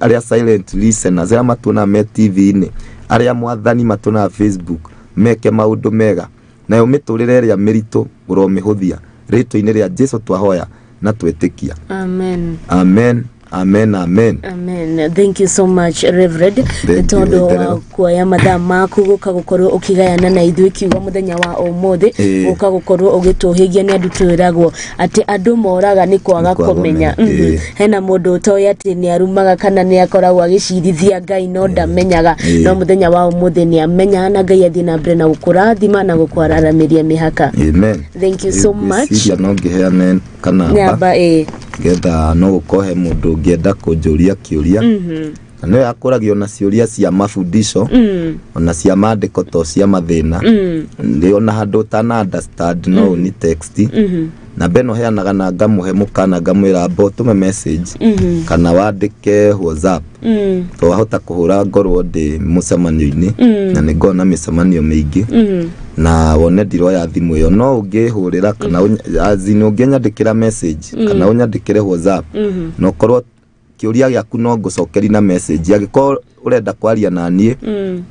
A: arĩa silent listeners arĩa matuonaga me TV-inĩ, arĩa mwathani matuonaga Facebook, meke maũndũ mega, nayo mĩtũrĩre ĩrĩa mĩritũ ũromĩhũthia rĩtwa-inĩ rĩa Jesu twahoya na twĩtĩkia.
B: Amen.
A: Amen. Amen, amen.
B: Amen. Thank you so much, Reverend. Tondu wa kuoya mathaa maku guka gukorwo ukigayana na ithuĩ kiugo muthenya wa umuthi, guka gukorwo ugituhigia ni andu twiragwo ati andu moraga ni kwaga kumenya. Hena mundu utoĩ ati ni arumaga kana ni akoragwo agicirithia Ngai no ndamenyaga, no muthenya wa umuthi ni amenya na Ngai athie na mbere na gukurathima na gukwararamiria mihaka.
A: Amen.
B: Thank you so much.
A: Ciria no ngiheane kana
B: namba
A: getha no gukohe mundu ungienda kunjuria kiuria. Na nĩwe akũragio na ciũria cia mafundisho ona cia maandĩko to cia mathĩna, nĩ ona handũ ũtana understand no ũni text na beno heanaga na ngamũhe mũkana ngamwĩra mbo tũme message kana wandĩke WhatsApp, to wahota kũhũra ngorwo ndĩ mũcemanio-inĩ na nĩ ngona mĩcemanio mĩingĩ na wone ndiroya thimũ ĩyo, no ũngĩhũrĩra kana azini ũngĩnyandĩkĩra message kana ũnyandĩkĩre WhatsApp na ũkorwo kĩũria gĩaku no ngũcokeri na message. Angĩkorwo ũrenda kwaria na niĩ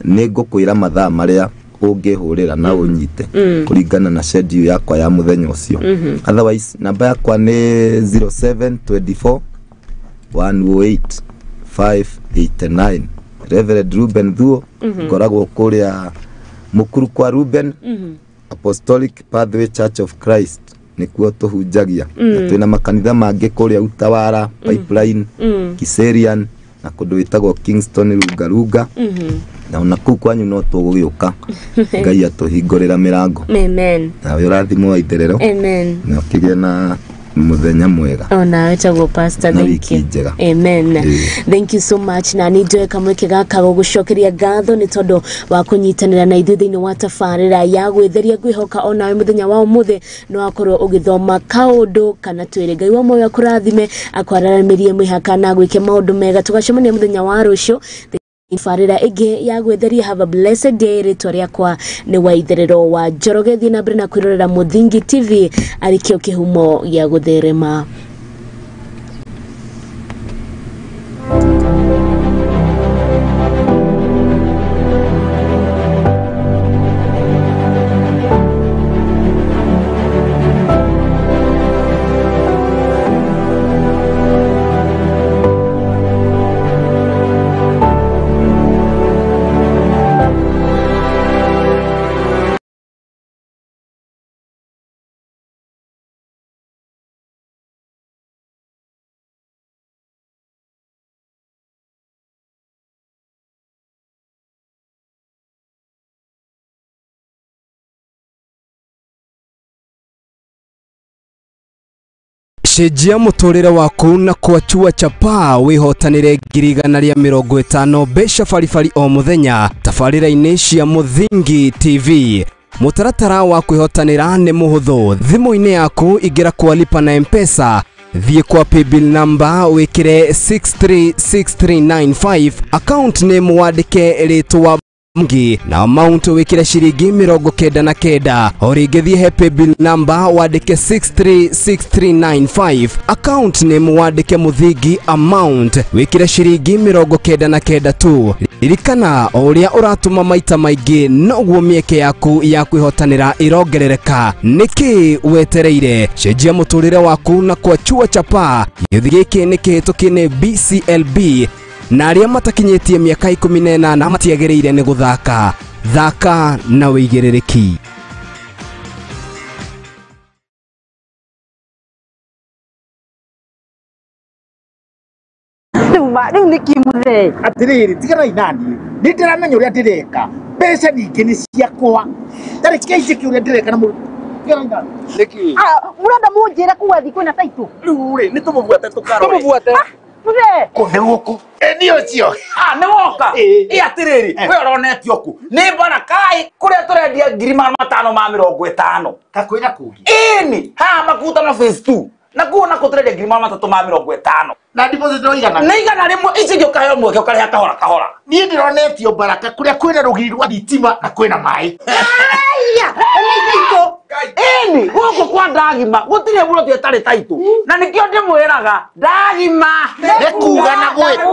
A: nĩ ngũkwĩra mathaa marĩa ũngĩhũrĩra na ũnyite kũringana na schedule yakwa ya mũthenya ũcio. Otherwise namba yakwa nĩ 0724 108 589. Reverend Ruben Thuo, ngoragwo kũrĩa Mukuru kwa Ruben, Apostolic Pathway Church of Christ nikuo tũhunjagia. Na twĩna makanitha mangĩ kũrĩa Utawara, Pipeline, Kiserian na kũndũ wĩtagwo Kingston Runga Runga. Na ona kũu kwanyu no tũgũgĩũka. Ngai atũhingũrĩra mĩrango.
B: Amen.
A: Nawe ũrathimwo wa itherero.
B: Amen.
A: Na ũkĩgĩe na muthenya mwega.
B: Ona wetagwo pastor, thank you. Amen. Thank you so much. Na ni njoe kamweke gaka gugucokeria ngatho ni tondu wa kunyitanira na ithuĩ thĩinĩ wa tabarĩra ya gwĩtheria. Ngwĩhoka onawe muthenya wa ũmũthĩ no akorwo ũgĩthoma kaũndũ kana twĩrĩ. Ngai wa muoyo akũrathime, akwararamĩrie mwĩhaka na gwĩke maũndũ mega. Tũgacemania muthenya wa rũciũ tabarĩra ĩngĩ ya gwĩtheria. Have a blessed day. Rĩtwa rĩakwa nĩ Waitherero wa Njoroge. Thiĩ na mbere na kwĩrorera Mũthingi TV arĩ kĩo kĩhumo gĩa gũtherema.
D: Cenjia mũtũrĩre waku na kwa chapa wĩhotanĩre 150 mbeca baribari o mũthenya tabarĩra-inĩ cia Mũthingi TV. Mũtaratara wa kwĩhotanĩra nĩ mũhũthũ. Thimũ-inĩ yaku ingĩra kwa lipa na M-Pesa, thiĩ kwa paybill number wĩkĩre 636395, account name wandĩke rĩtwa Mgi na amount wikire shiringi 99. O rĩngĩ thiĩ he paybill number wandĩke 636395, account name wandĩke Mũthingi, amount wikire shiringi 99 tu. Ririkana o ũrĩa ũratũma maita maingĩ noguo mĩeke yaku ya kwĩhotanĩra ĩrongerereka. Nĩkĩ wetereire? Cenjia mũtũrĩre waku na kwa chua chapa. Gĩthĩ gĩkĩ nĩ kĩhĩtũkie nĩ BCLB na arĩa matakinyĩtie mĩaka 18 matiagĩrĩire nĩ gũthaka. Thaka na wĩigĩrĩrĩki.
E: Rĩu nĩ kĩmũthee atĩrĩrĩ, tiganai naniĩ, nĩ ndĩramenya ũrĩa ndĩreka, mbeca ningĩ nĩ ciakwa, tarĩ kĩnjĩke ũrĩa ndĩreka na mũndũ. Tiganai naniĩ.
F: Nĩkĩ?
E: Mũrenda mũnjĩre kuga thiĩ kwĩna taitũ?
F: Rĩu rĩ, nĩ tũmũbuate tũkarore. Tũmũbuate.
E: Mũthee. Kũ nĩ gũkũ? Nĩ ũcio.
F: Nĩ woka. Ĩ atĩrĩrĩ, we ũronetio kũ? Nĩ Barakai kũrĩa tũrendia 550.
E: Ta kwĩna kũngĩ.
F: Ĩni, haha Makutano phase 2. Na kuo nako tũrendia 350.
E: Na deposit no igana.
F: Nĩ 100 ici ingĩ ũkaheo mweke ũkarĩha kahora kahora.
E: Niĩ ndĩronetio Baraka kũrĩa kwĩna rũgiri rwa thitima na kwĩna maĩ.
F: Aya, nĩ taitũ. Ĩni, gũkũ kwa ndagima gũtirĩ buroti ĩtarĩ taitũ. Na nĩkĩo ndĩmwĩraga ndagima
E: Nĩ kuga na gwĩka.